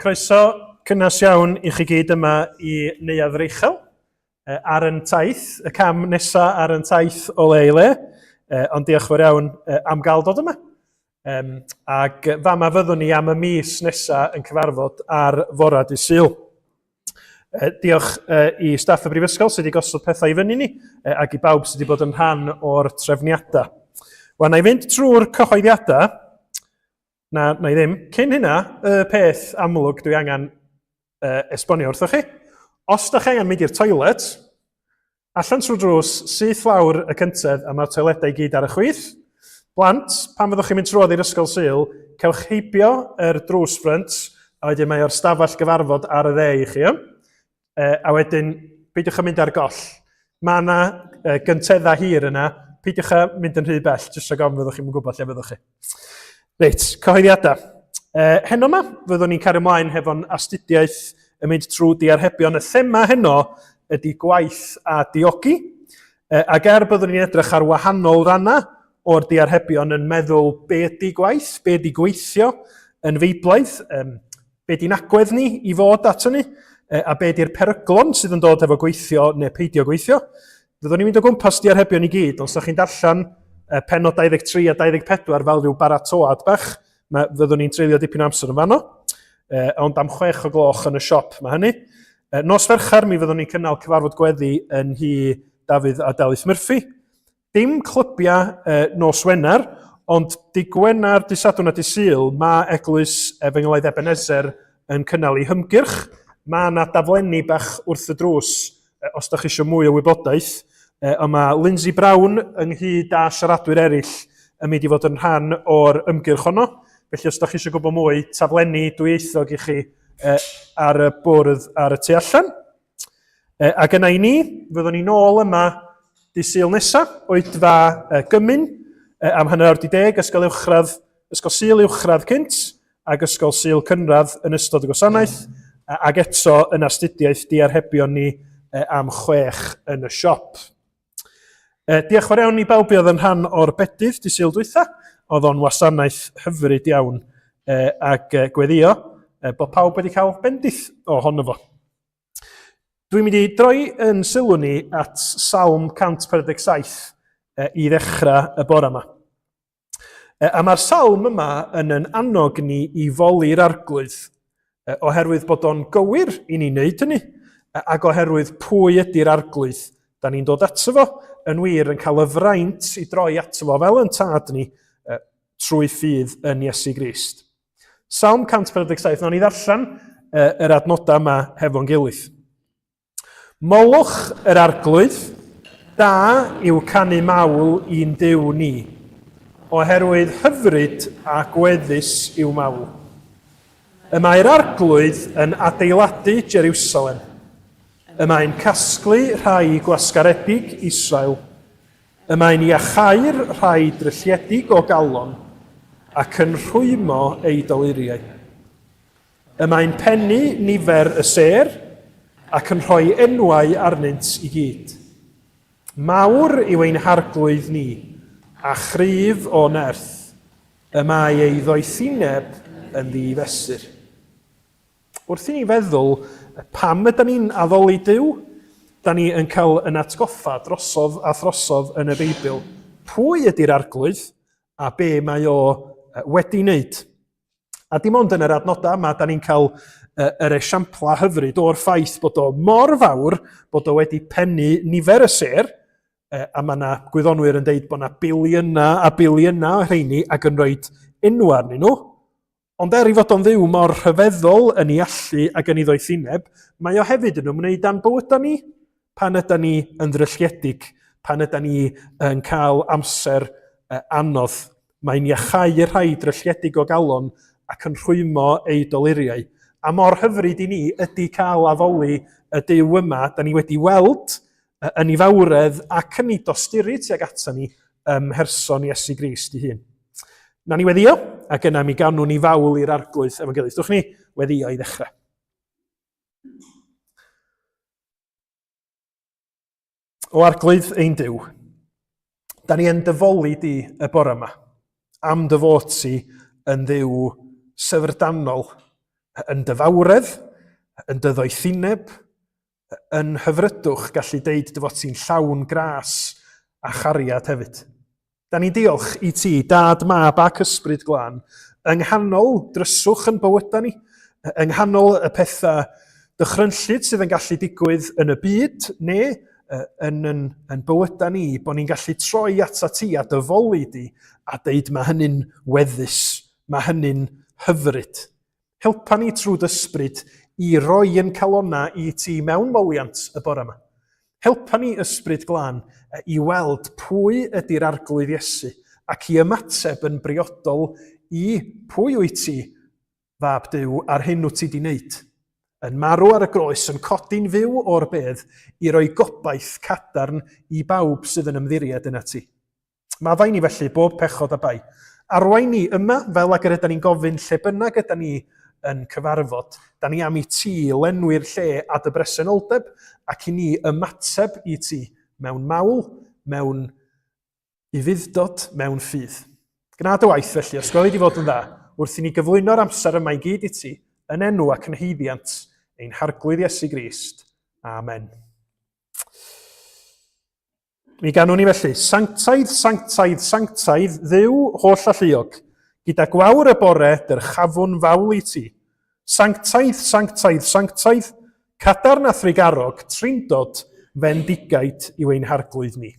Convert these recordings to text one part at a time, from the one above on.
Croeso cynnes iawn i chi gyd yma i Neuadd Reichel ar yn taith, y cam nesa ar yn taith o le i le, ond diolch fawr iawn am gael dod yma. Um, ac fama fyddwn ni am y mis nesa yn cyfarfod ar fora dy Sul. Diolch i staff y Brifysgol sydd wedi gosod pethau i fyny ni, ac i bawb sydd wedi bod yn rhan o'r trefniadau. Wel, na i fynd trwy'r cyhoeddiadau, Na, na i ddim. Cyn hynna, y peth amlwg dwi angen uh, esbonio wrthoch chi. Os da chi angen mynd i'r toilet, allan trwy drws, syth lawr y cyntedd a mae'r toiledau i gyd ar y chwith. Blant, pan fyddwch chi'n mynd trwodd i'r ysgol Sul, cewch heibio yr drws ffrynt, a wedyn mae o'r stafell gyfarfod ar y dde i chi. E, a wedyn, peidiwch â mynd ar goll. Mae yna e, gynteddau hir yna, peidiwch â mynd yn rhy bell, jyst rhag ofn fyddwch chi'n gwybod lle fyddwch chi. Reit, cyhoeddiadau. E, heno yma, fyddwn ni'n cario ymlaen hefo'n astudiaeth yn mynd trwy diarhebion. Y thema heno ydy gwaith a diogi. E, ac er byddwn ni'n edrych ar wahanol rannau o'r diarhebion yn meddwl be ydy gwaith, be ydy gweithio yn feiblaidd, um, be di'n agwedd ni i fod ato ni, a be di'r peryglon sydd yn dod efo gweithio neu peidio gweithio. Fyddwn ni'n mynd o gwmpas diarhebion i gyd, ond os ydych chi'n darllen penod 23 a 24 fel rhyw baratoad bach, mae, fyddwn ni'n treulio dipyn o amser yn fanno. E, ond am 6 o gloch yn y siop mae hynny. E, nos Fercher mi fyddwn ni'n cynnal cyfarfod gweddi yn nhŷ Dafydd a Delyth Murphy. Dim clybiau eh, nos Wener, ond dy Gwener, dy Sadwrn a dy Sul, mae Eglwys Efengylaidd Ebenezer yn cynnal ei hymgyrch. Mae yna daflenni bach wrth y drws eh, os da chi eisiau mwy o wybodaeth. Eh, ond mae Lindsay Brown ynghyd â siaradwyr eraill yn mynd i fod yn rhan o'r ymgyrch honno. Felly os da chi eisiau gwybod mwy, taflenni dwyieithog i chi eh, ar y bwrdd ar y tu allan. E, ac yna i ni, fyddwn ni nôl yma dy Sul nesa, oedfa e, gymun, e, am hanner awr di deg, ysgol uwchradd, ysgol Sul uwchradd cynt, ac ysgol Sul cynradd yn ystod y gwasanaeth, ac eto yn astudiaeth diarhebion ni e, am chwech yn y siop. E, diolch fawr iawn i bawb oedd yn rhan o'r bedydd di Sul dwytha. Oedd o'n wasanaeth hyfryd iawn e, ac e, gweddio e, bod pawb wedi cael bendith ohono fo. Dwi'n mynd i droi yn sylw ni at Salm 147 i ddechrau y bore yma. A mae'r salm yma yn yn annog ni i foli'r arglwydd, oherwydd bod o'n gywir i ni wneud hynny, ac oherwydd pwy ydy'r arglwydd da ni'n dod ato fo, yn wir yn cael y fraint i droi ato fo fel yn tad ni trwy ffydd yn Iesu Grist. Salm 147, nawn ni ddarllen yr adnodau yma hefo'n gilydd. Molwch yr arglwydd, da yw canu mawl i'n Duw ni, oherwydd hyfryd a gweddus yw mawl. Y mae'r arglwydd yn adeiladu Jerusalem. Y mae'n casglu rhai gwasgaredig Israel Y mae'n iachau'r rhai drylliedig o galon ac yn rhwymo eu doluriau. Y mae'n pennu nifer y sêr ac yn rhoi enwau arnynt i gyd. Mawr yw ein Harglwydd ni, a chryf o nerth, y mae ei ddoethineb yn ddi-fesur. Wrth i ni feddwl pam ydy ni'n addoli Duw, da ni yn cael yn atgoffa drosodd a throsodd yn y Beibl pwy ydy'r arglwydd a be mae o wedi wneud. A dim ond yn yr adnodau yma, da ni'n cael yr esiampla hyfryd o'r ffaith bod o mor fawr bod o wedi pennu nifer y sêr, a mae yna gwyddonwyr yn deud bod yna biliynau a biliynau o rheini ac yn rhoi enw arnyn nhw, Ond er ei fod o'n Dduw mor rhyfeddol yn ei allu ac yn ei ddoethineb, mae o hefyd yn ymwneud â'n bywydau ni pan ydy ni yn ddrylliedig, pan ydy ni yn cael amser anodd. Mae'n iachau y rhai drylliedig o galon ac yn rhwymo eu doluriau. A mor hyfryd i ni ydy cael addoli y Duw yma, da ni wedi weld yn ei fawredd ac yn ei dosturi tuag ato ni ym mherson Iesu Grist ei hun. Na ni weddio, ac yna mi ganwn ni fawl i'r arglwydd efo'n gilydd. Dwch ni weddio i ddechrau. O arglwydd ein Duw, da ni yn dyfoli di y bore yma, am dy fod ti yn ddiw syfrdanol. Yn dy fawredd, yn dy ddoethineb, yn hyfrydwch gallu deud dy fod ti'n llawn gras a chariad hefyd. Da ni'n diolch i ti, Dad, Mab ac Ysbryd Glân, yng nghanol dryswch yn bywydau ni, yng nghanol y pethau dychrynllyd sydd yn gallu digwydd yn y byd neu yn, yn, yn bywydau ni, bod ni'n gallu troi ata ti a dyfoli di a deud mae hynny'n weddus, mae hynny'n hyfryd. Helpa ni trwy dy ysbryd i roi yn calonnau i ti mewn moliant y bore yma. Helpa ni, Ysbryd Glân, i weld pwy ydy'r Arglwydd Iesu ac i ymateb yn briodol i pwy wyt ti, Fab Duw, a'r hyn wyt ti di wneud. Yn marw ar y groes, yn codi'n fyw o'r bedd i roi gobaith cadarn i bawb sydd yn ymddiried yna ti. Maddau ni felly bob pechod a bai. Arwain ni yma fel ag yr ydan ni'n gofyn lle bynnag ydan ni yn cyfarfod. Da ni am i ti lenwi'r lle a dy bresenoldeb ac i ni ymateb i ti mewn mawl, mewn ufudd-dod, mewn ffydd. Gwna dy waith felly, os gweli di fod yn dda, wrth i ni gyflwyno'r amser yma i gyd i ti, yn enw ac yn haeddiant ein Harglwydd Iesu Grist. Amen. Mi ganwn ni felly, Sanctaidd, sanctaidd, sanctaidd, Dduw holl alluog, gyda gwawr y bore dyrchafwn fawl i ti. Sanctaidd, sanctaidd, sanctaidd, cadarn a thrugarog, trindod, fendigaid yw ein harglwydd ni.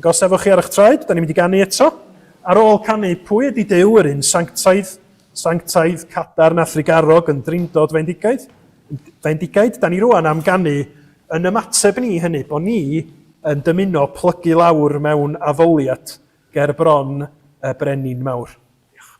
Ac os efo chi ar eich traed, da ni'n mynd i ganu eto. Ar ôl canu, pwy ydy Duw yr un sanctaidd, sanctaidd, cadarn a thrugarog yn drindod fendigaid? Fendigaid, da ni rwan am ganu yn ymateb ni hynny, bod ni yn dymuno plygu lawr mewn addoliad ger bron y brenin mawr. Diolch.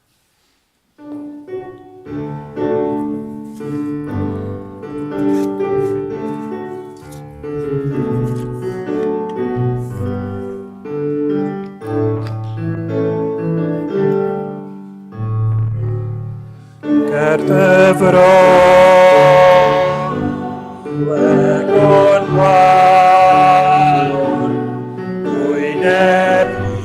Ger dy fron, Lygwn lawr, Wyneb i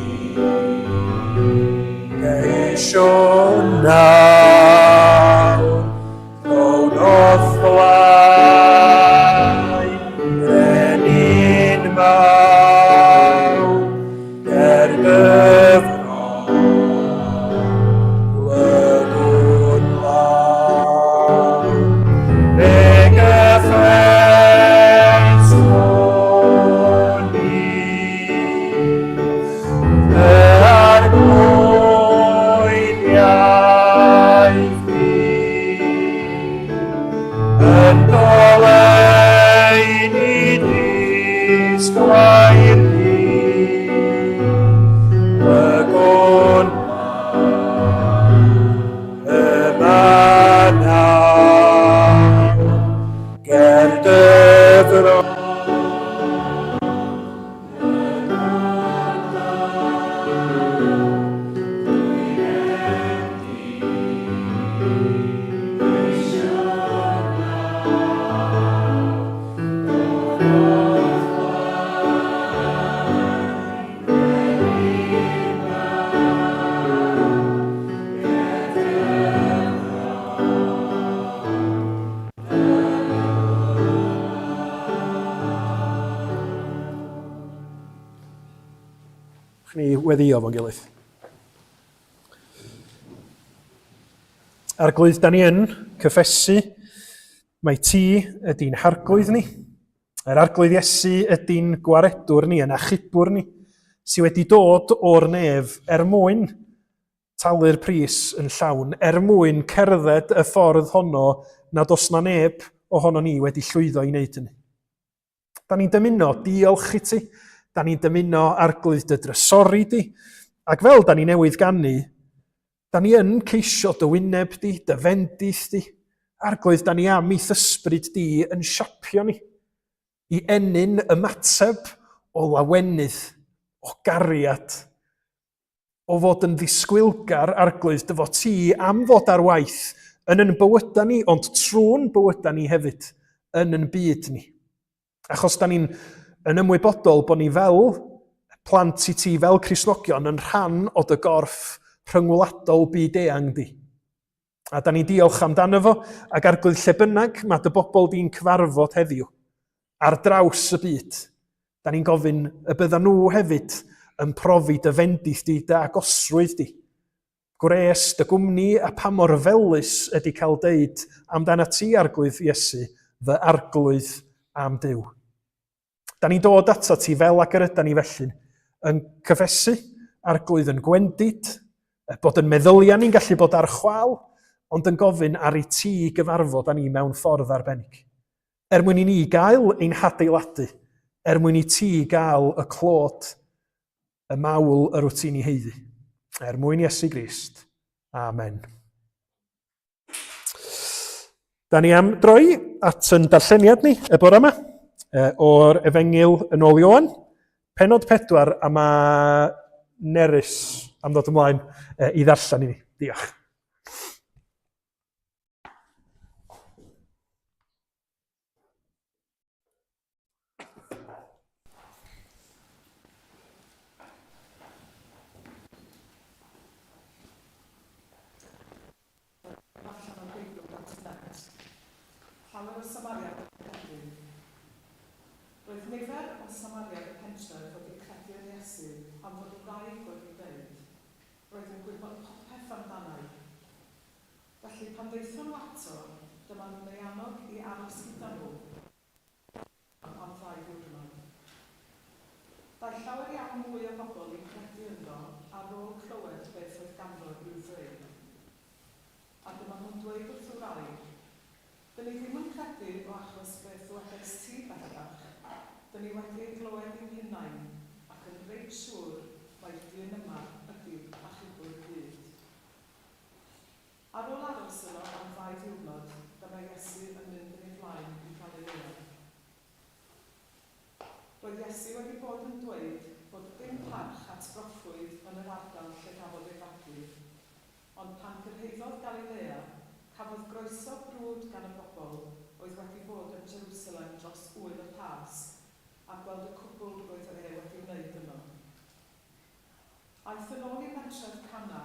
geisiwn nawr, Rhown o'th flaen, Brenin mawr, Ger dy fron, Blygwn lawr, Fe gyffes hwn i, Fy arglwydd iaith di, Yn goleuni disglair di, Blygwn lawr, Yma nawr, ger dy fron. Ni weddio fo'n gilydd. Arglwydd, da ni yn cyffesu mai ti ydy'n harglwydd ni. Yr Arglwydd Iesu ydy'n gwaredwr ni, yn achubwr ni, sydd wedi dod o'r nef er mwyn talu'r pris yn llawn, er mwyn cerdded y ffordd honno nad oes na neb ohono ni wedi llwyddo i wneud hynny. Da ni'n dymuno diolch i ti, da ni'n dymuno Arglwydd dy drysori di, ac fel da ni newydd ganu, da ni yn ceisio dy wyneb di, dy fendith di. Arglwydd, da ni am i'th ysbryd di yn siapio ni, i ennyn ymateb o lawenydd, o gariad, o fod yn ddisgwylgar, Arglwydd, dy fod ti am fod ar waith yn yn bywydau ni, ond trwy'n bywydau ni hefyd, yn yn byd ni. Achos da ni'n yn ymwybodol bod ni fel plant i ti, fel Cristnogion, yn rhan o dy gorff rhyngwladol byd eang di. A da ni'n diolch amdano fo, ac Arglwydd lle bynnag mae dy bobl di'n cyfarfod heddiw, ar draws y byd, da ni'n gofyn y bydda nhw hefyd yn profi dy fendith di, dy agosrwydd di, gwres dy gwmni a pa mor felys ydy cael deud amdana ti, Arglwydd Iesu, fy Arglwydd am Duw. Da ni'n dod ato ti fel ag yr yda ni felly, yn cyffesu, Arglwydd yn gwendid, bod yn meddyliau ni'n gallu bod ar chwal, ond yn gofyn ar i ti gyfarfod â ni mewn ffordd arbennig. Er mwyn i ni gael ein hadeiladu, er mwyn i ti gael y clod, y mawl yr wyt ti'n ei haeddu. Er mwyn Iesu Grist. Amen. Da ni am droi at yn darlleniad ni y bore yma o'r Efengyl yn ôl Ioan, penod 4, a mae Nerys am ddod ymlaen i ddarllen i ni. Diolch. Allan o'r Beibl dot net. Llawer o Samariaid yn credu. Roedd nifer o Samariaid y pentref wedi credu yn Iesu am fod y wraig wedi dweud, Roedd yn gwybod popeth amdana i. Felly pan ddaethon nhw ato, dyma nhw'n ei annog i aros gyda nhw am ddau ddiwrnod. Daeth llawer iawn mwy o bobl i gredu ynddo ar ôl clywed beth oedd ganddo i'w ddweud. A dyma nhw'n dweud wrth y wraig, Dŷn ni ddim yn credu o achos beth ddwedaist ti bellach, dŷn ni wedi ei glywed ein hunain, ac yn reit siŵr mai'r dyn yma ydy achubwr y byd. Ar ôl aros yno am ddau ddiwrnod, dyma Iesu yn mynd yn ei flaen i Galilea. Roedd Iesu wedi bod yn dweud bod dim parch at broffwyd yn yr ardal lle gafodd ei fagu. Ond pan gyrhaeddodd Galilea, cafodd. groeso brwd gan y bobl oedd wedi bod yn Jerusalem dros ŵyl y Pasg a gweld y cwbl roedd e wedi wneud yno. Aeth yn ôl i bentref Cana,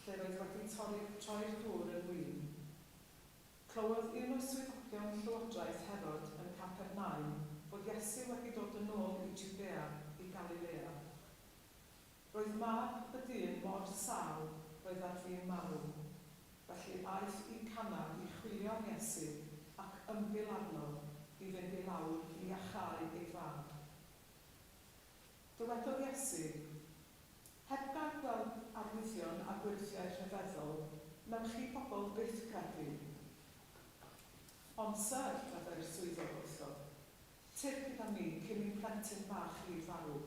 lle roedd wedi torri, troi'r dŵr yn win. Clywodd un o swyddogion llywodraeth Herod yn Capernaum fod Iesu wedi dod yn ôl i Jwdea i Galilea. Roedd mab y dyn mor sâl roedd ar fin marw. Felly aeth i Cana i chwilio am Iesu ac ymbil arno i fynd i lawr i iacháu ei fab. Dywedodd Iesu, Heb gael gweld arwyddion a gwyrthiau rhyfeddol, wnewch chi bobl byth gredu. Ond syr, meddai'r swyddog wrtho, tyrd gyda mi cyn i'm plentyn bach i farw.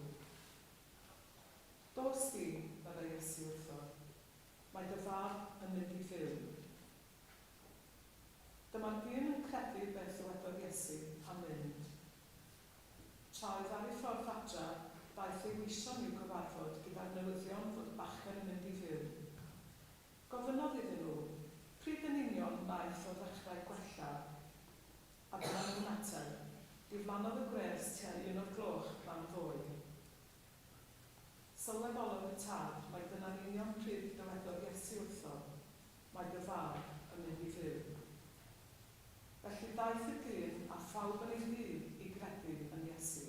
Dos di, meddai Iesu wrtho, mae dy fab yn mynd i fyw. Dyma'r dyn yn credu beth ddywedodd Iesu, a mynd. Tra oedd ar ei ffordd adra, daeth ei weision i'w gyfarfod gyda'r newyddion fod y bachgen yn mynd i fyw. Gofynnodd iddyn nhw, Pryd yn union wnaeth o ddechrau gwella? A dyma nhw'n ateb, Diflannodd y gwres tua un o'r gloch pnawn ddoe. Sylweddolodd y tad mai dyna'n union pryd dywedodd Iesu wrtho, Mae dy fab yn mynd i fyw. Felly daeth y dyn a phawb yn ei dŷ i gredu yn Iesu.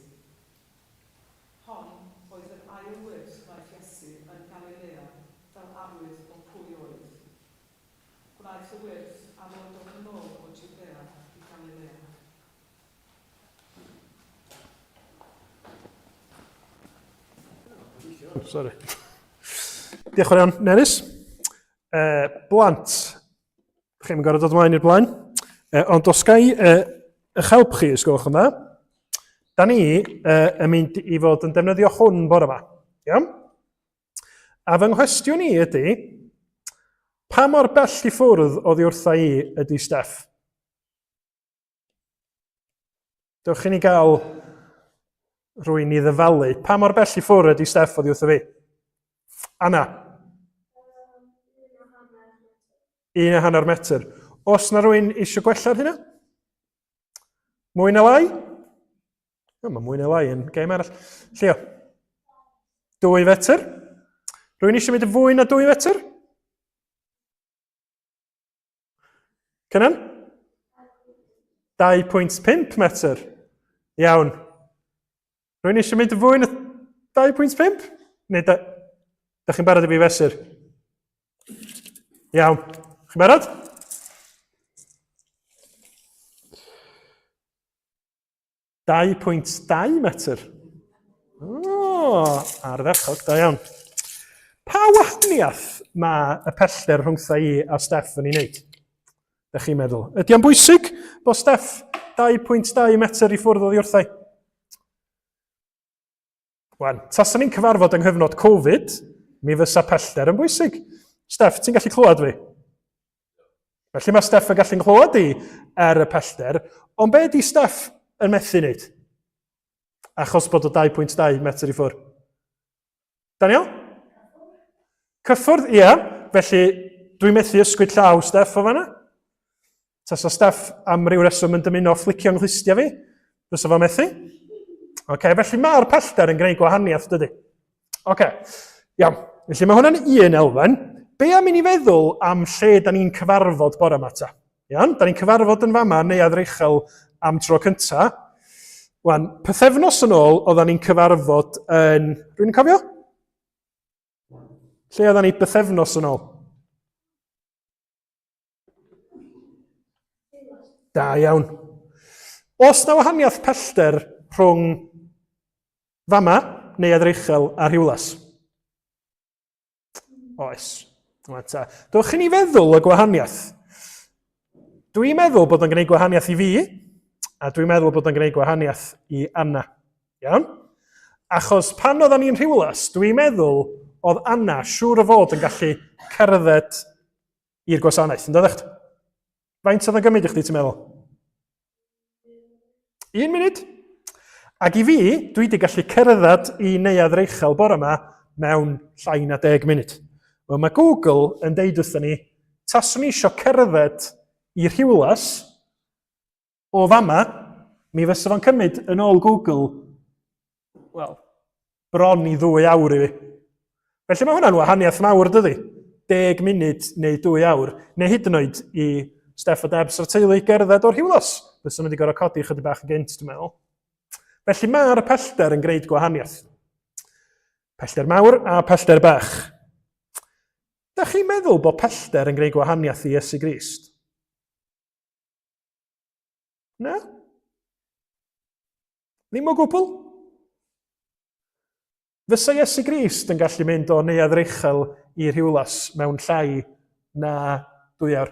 Hon oedd yr ail wyrth wnaeth Iesu yn Galilea fel arwydd o pwy oedd. Gwnaeth y wyrth ar ôl dod yn ôl o Jwdea i Galilea. Sorry. Diolch yn fawr iawn, Nerys. Blant, chi'n gorfod dod ymlaen i'r blaen. Ond os ga i eich help chi, os gwelwch yn dda, da ni yn mynd i fod yn defnyddio hwn bore yma. Iawn? A fy nghwestiwn i ydy, pa mor bell i ffwrdd oddi wrtha i ydy Steff? Dewch i ni gael rwy'n i ddyfalu. Pa mor bell i ffwrdd ydy Steff oddi wrtho fi? Anna? 1.5 metr. Os na rwy'n eisiau gwella'r hynna? Mwy na lai? O, mae mwy na lai yn gêm arall. Llio? 2 fetr. Rwy'n eisiau mynd yn fwy na 2 fetr? Cynan? 2.5 metr. Iawn. Rwy'n eisiau mynd yn fwy na 2.5? Neu da... Da chi'n barod i fi fesur? Iawn. Chi'n barod? 2.2 metr. O, ardderchog, da iawn. Pa wahaniaeth mae y pellter rhwngtha i a Steff yn ei wneud? Da chi'n meddwl? Ydy o'n bwysig bod Steff 2.2 metr i ffwrdd oddi wrthai? Wan, tasan ni'n cyfarfod yng nghyfnod Covid, mi fysa pellter yn bwysig. Steff, ti'n gallu clywed fi? Felly mae Steff yn gallu nghlywed i er y pellter, ond be di Steff yn methu wneud? Achos bod o 2.2 metr i ffwrdd. Daniel? Cyffwrdd, ie. Felly, dwi'n methu ysgwyd llaw Steff o fanna. Tasa Steff am ryw reswm yn dymuno fflicio nghlustiau fi, fysa fo methu. Oce, okay, felly mae'r pellter yn gwneud gwahaniaeth, dydy? Oce, okay. iawn. Felly mae hwnna'n un elfen. Be am i ni feddwl am lle da ni'n cyfarfod bore yma ta? Iawn, da ni'n cyfarfod yn fama, Neuadd Reichel, am tro cynta. Wan, pythefnos yn ôl, oedden ni'n cyfarfod yn... Rwy'n cofio? Lle oedden ni bythefnos yn ôl? Da iawn. Os na wahaniaeth pellter rhwng fama, Neuadd Reichel a Rhiwlas? Oes. Ta. Dewch i ni feddwl y gwahaniaeth. Dwi'n meddwl bod o'n gwneud gwahaniaeth i fi, a dwi'n meddwl bod o'n gwneud gwahaniaeth i Anna. Iawn? Achos pan oedden ni'n Rhiwlas, dwi'n meddwl oedd Anna siŵr o fod yn gallu cerdded i'r gwasanaeth, yn doeddech? Faint oedd yn gymryd i chdi, ti'n meddwl? Un munud. Ac i fi, dwi wedi gallu cerdded i Neuadd Reichel bore yma mewn llai na deg munud. Wel, mae Google yn deud wrthyn ni, taswn i eisiau cerdded I Rhiwlas, o fama, mi fysa fo'n cymryd, yn ôl Google, wel, bron i ddwy awr i fi. Felly mae hwnna'n wahaniaeth mawr, dydy? 10 munud neu 2 awr, neu hyd yn oed i Steff a Debs a'r teulu gerdded o'r Rhiwlas. Fysa nhw wedi gorfod codi chydig bach yn gynt, dwi'n meddwl. Felly mae'r pellter yn gwneud gwahaniaeth. Pellter mawr a pellter bach. Da chi'n meddwl bod pellter yn gwneud gwahaniaeth i Iesu Grist? Na? Ddim o gwbl? Fysa Iesu Grist yn gallu mynd o Neuadd Reichel i Rhiwlas mewn llai na dwy awr?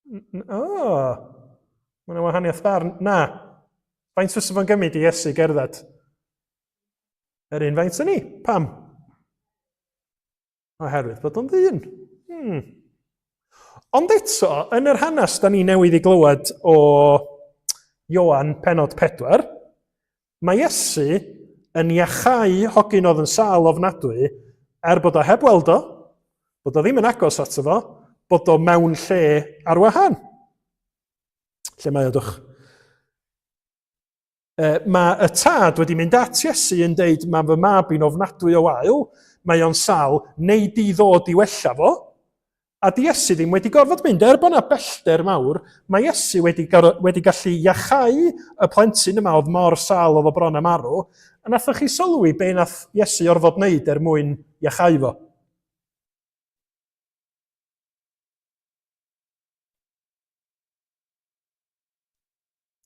O, mae yna wahaniaeth barn. Na. Faint fysa fo'n gymryd i Iesu gerdded? Yr un faint yn ni. Pam? Oherwydd bod o'n ddyn. Ond eto, yn yr hanes da ni newydd i glywed o Ioan penod 4, mae Iesu yn iachau hogyn oedd yn sâl ofnadwy, er bod o heb weld o, bod o ddim yn agos ato fo, bod o mewn lle ar wahân. Lle mae o, dwch? Mae y tad wedi mynd at Iesu yn deud, mae fy mab i'n ofnadwy o wael, mae o'n sal, neu di ddod i wella fo. A di Iesu ddim wedi gorfod mynd, er bod yna bellter mawr, mae Iesu wedi, wedi gallu iachau y plentyn yma oedd mor sal oedd o bron am marw, a nathoch chi sylwi be nath Iesu orfod wneud er mwyn iachau fo?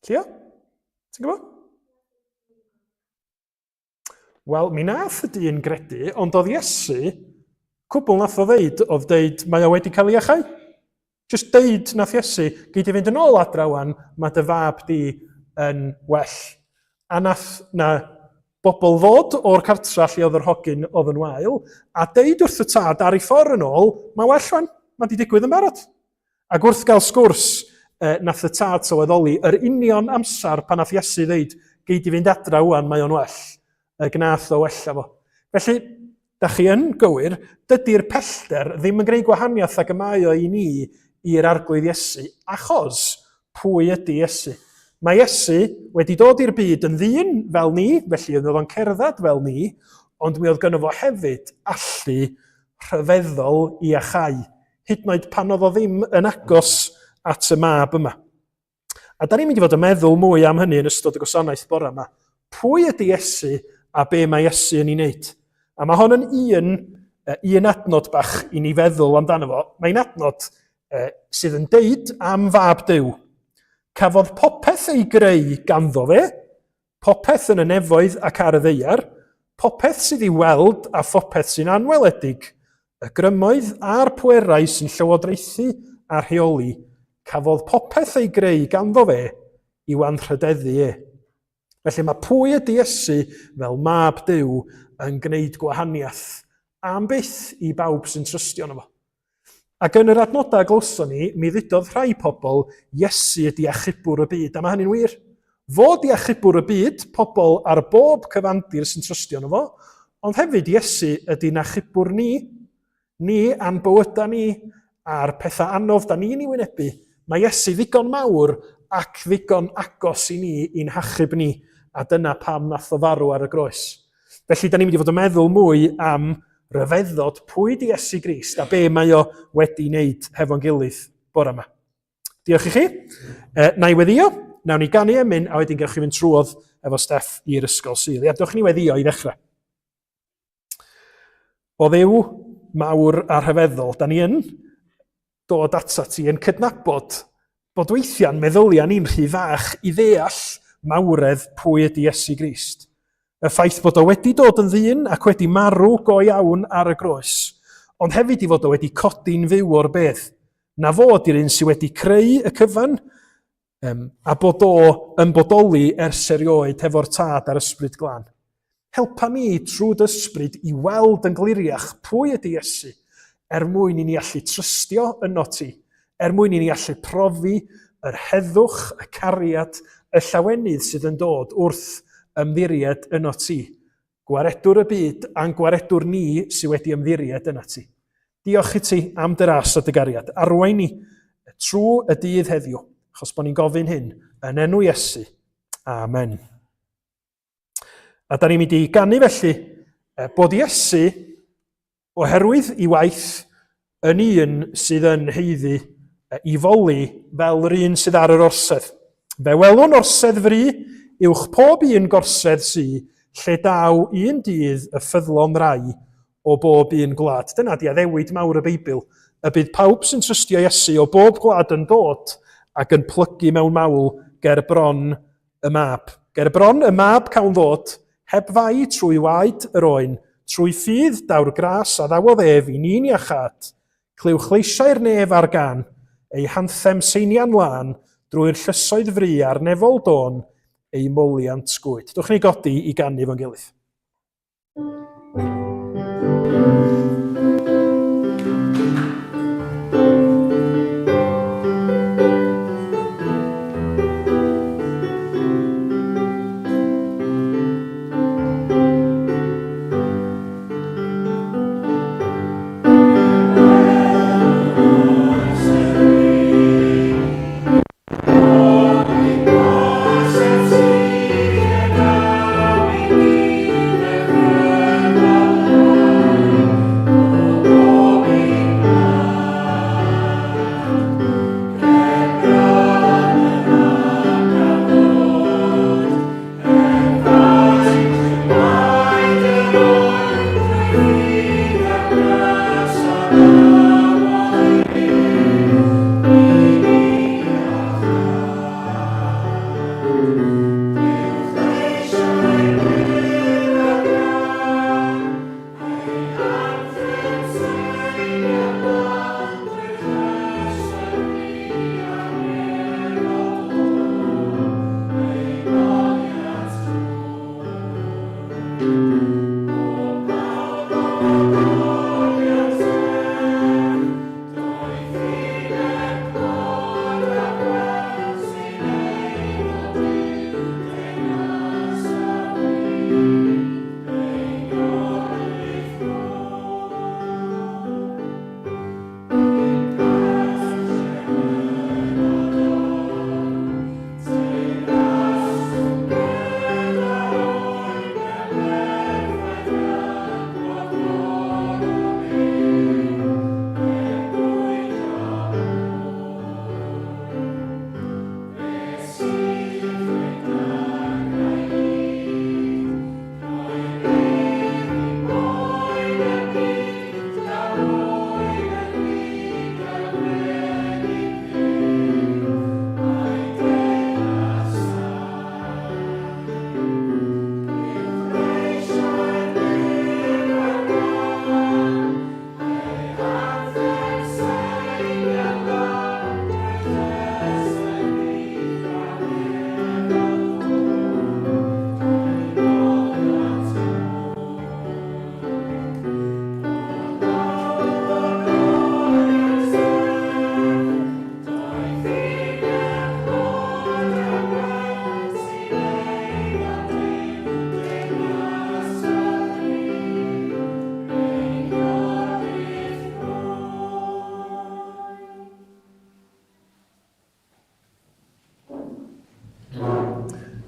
Llio? Ti'n gwybod? Wel, mi nath y dyn gredu, ond oedd Iesu, cwbl nath o ddeud, oedd deud, mae o wedi cael ei iachau. Just deud nath Iesu, gei di fynd yn ôl adra wan, mae dy fab di yn well. A nath na bobl ddod o'r cartra lle oedd yr hogyn oedd yn wael, a deud wrth y tad ar ei ffordd yn ôl, mae well wan, mae di digwydd yn barod. Ac wrth gael sgwrs, eh, nath y tad sylweddoli yr union amser pan nath Iesu ddeud, gei di fynd adra wan, mae o'n well, y gnath o wella fo. Felly, da chi yn gywir, dydy'r pellter ddim yn gwneud gwahaniaeth ag y mae o i ni i'r arglwydd Iesu, achos pwy ydy Iesu? Mae Iesu wedi dod i'r byd yn ddyn fel ni, felly oedd o'n cerdded fel ni, ond mi oedd gynno fo hefyd allu rhyfeddol i achau. hyd yn oed pan oedd o ddim yn agos at y mab yma. A da ni'n mynd i fod yn meddwl mwy am hynny yn ystod y gwasanaeth bore yma. Pwy ydy Iesu a be mae Iesu yn ei wneud? A mae hon yn un, un adnod bach i ni feddwl amdano fo. Mae'n adnod sydd yn deud am fab Duw. Cafodd popeth ei greu ganddo fe, Popeth yn y nefoedd ac ar y ddaear, popeth sydd i'w weld a phopeth sy'n anweledig, y grymoedd a'r pwerau sy'n llywodraethu a rheoli, cafodd popeth ei greu ganddo fe i'w anrhydeddu e. Felly mae pwy ydy Iesu fel mab Duw yn gwneud gwahaniaeth am byth i bawb sy'n trystio yno fo. Ac yn yr adnodau a glywson ni, mi ddudodd rhai pobl, Iesu ydy achubwr y byd, a mae hynny'n wir. Fo 'di achubwr y byd, pobl ar bob cyfandir sy'n trystio yno fo, ond hefyd Iesu ydy'n achubwr ni. Ni a'n bywydau ni, a'r pethau anodd da ni'n ei wynebu. Mae Iesu ddigon mawr ac ddigon agos i ni i'n hachub ni, a dyna pam nath o farw ar y groes. Felly, da ni'n mynd i fod yn meddwl mwy am ryfeddod pwy di Iesu Grist a be mae o wedi wneud hefo'n gilydd bore yma. Diolch i chi. E, na i weddio, nawn ni ganu emyn a wedyn gewch chi fynd trwodd efo Steff i'r ysgol Sul. Ia, dewch ni weddio i ddechrau. O Dduw mawr a rhyfeddol, da ni yn dod atat ti yn cydnabod bod weithiau'n meddyliau ni'n rhy fach i ddeall mawredd pwy ydy Iesu Grist. Y ffaith bod o wedi dod yn ddyn ac wedi marw go iawn ar y groes, ond hefyd i fod o wedi codi'n fyw o'r bedd. Na fo ydy'r un sydd wedi creu y cyfan, Um, a bod o yn bodoli ers erioed hefo'r Tad a'r Ysbryd Glân. Helpa ni trwy dy ysbryd i weld yn gliriach pwy ydy Iesu, er mwyn i ni allu trystio yno ti, er mwyn i ni allu profi yr heddwch, y cariad, y llawenydd sydd yn dod wrth ymddiried yno ti. Gwaredwr y byd a'n gwaredwr ni sydd wedi ymddiried yna ti. Diolch i ti am dy ras a dy gariad. Arwain ni trwy y dydd heddiw, achos bod ni'n gofyn hyn yn enw Iesu. Amen. A da ni'n mynd i ganu felly bod Iesu, oherwydd i waith, yn un sydd yn haeddu i foli fel yr un sydd ar yr orsedd. Fe welwn orsedd fri uwch pob un gorsedd sy, lle daw un dydd y ffyddlon rai o bob un gwlad. Dyna di addewid mawr y Beibl, y bydd pawb sy'n trystio Iesu o bob gwlad yn dod ac yn plygu mewn mawl ger bron y mab. Ger bron y mab cawn ddod, heb fai trwy waed yr oen, trwy ffydd daw'r gras a ddawodd ef i ni'n iachâd. Clywch leisiau'r nef ar gan, ei hanthem seinian lân, drwy'r llysoedd fry a'r nefol dôn, ei moliant gwyd. Dwch ni godi i ganu fo'n gilydd.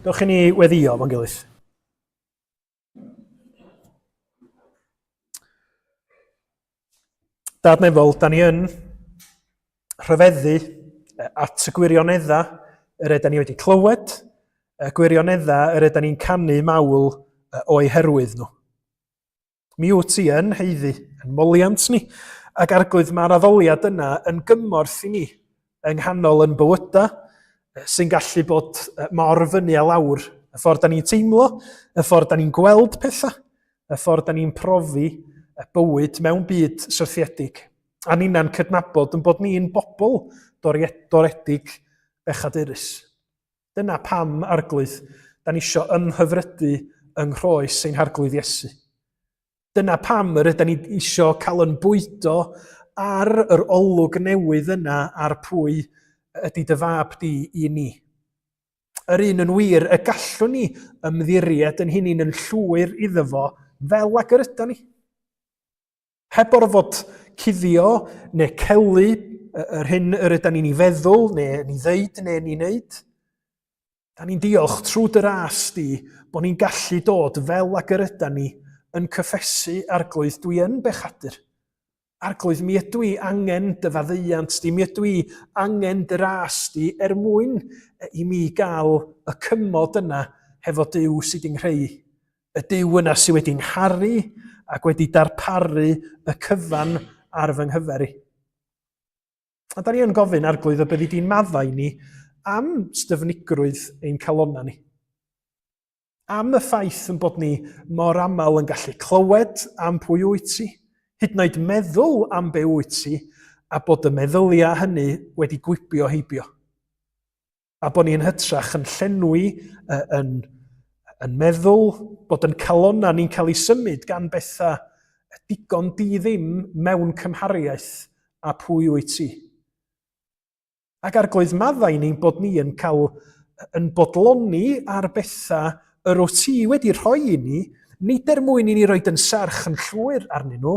Dewch i ni weddio fo'n gilydd. Dad nefol, da ni yn rhyfeddu at y gwirioneddau yr ydyn ni wedi clywed, y gwirioneddau yr ydyn ni'n canu mawl o'i herwydd nhw. Mi wyt ti yn haeddu yn moliant ni, ac arglwydd mae'r addoliad yna yn gymorth i ni yng nghanol yn bywydau sy'n gallu bod mor fyny a lawr. Y ffordd da ni'n teimlo, y ffordd da ni'n gweld pethau, y ffordd da ni'n profi y bywyd mewn byd syrthiedig. A ninna'n cydnabod yn bod ni'n bobl doredig bechadurus. Dyna pam, Arglwydd, da ni isio ymhyfrydu yng nghroes ein Harglwydd Iesu. Dyna pam yr ydyn ni isio cael yn bwydo ar yr olwg newydd yna ar pwy ydy dy fab di i ni. Yr un yn wir y gallwn ni ymddiried yn hunain yn llwyr iddo fo fel ag yr ydyn ni. Heb orfod cuddio neu celu yr hyn yr ydan ni'n ei feddwl neu yn ei ddeud neu yn ei wneud. Da ni'n diolch trwy dy ras di bod ni'n gallu dod fel ag yr ydan ni yn cyffesu arglwydd dwi yn bechadur. Arglwydd, mi ydw i angen dy faddeuant di, mi ydw i angen dy ras di er mwyn i mi gael y cymod yna hefo Duw sydd wedi'n nghreu. Y Duw yna sydd wedi ngharu ac wedi darparu y cyfan ar fy nghyfer i. A da ni yn gofyn, Arglwydd, y byddi di'n maddau ni am styfnigrwydd ein calonnau ni. Am y ffaith yn bod ni mor aml yn gallu clywed am pwy wyt ti, hyd yn oed meddwl am be wyt ti, a bod y meddyliau hynny wedi gwibio heibio. A bod ni yn hytrach yn llenwi yn, yn meddwl bod yn calonnau ni'n cael ei symud gan bethau digon di ddim mewn cymhariaeth â pwy wyt ti. Ac arglwydd maddau ni'n bod ni yn cael yn bodloni ar bethau yr wyt ti wedi rhoi i ni, nid er mwyn i ni roed yn serch yn llwyr arnyn nhw,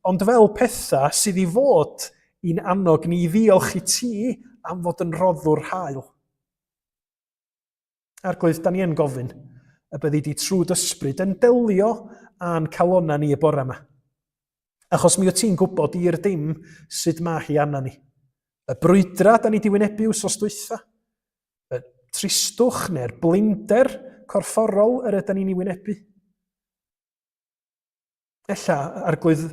ond fel pethau sydd i fod i'n annog ni i ddiolch i ti am fod yn rhoddwr hael. Arglwydd, da ni yn gofyn y byddi di trwy ysbryd yn delio â'n calonnau ni y bore yma. Achos mi wyt ti'n gwybod i'r dim sut mae hi arna ni. Y brwydra da ni di wynebu wsos dwytha, y tristwch neu'r blinder corfforol yr ydyn ni'n ei wynebu. Ella, arglwydd,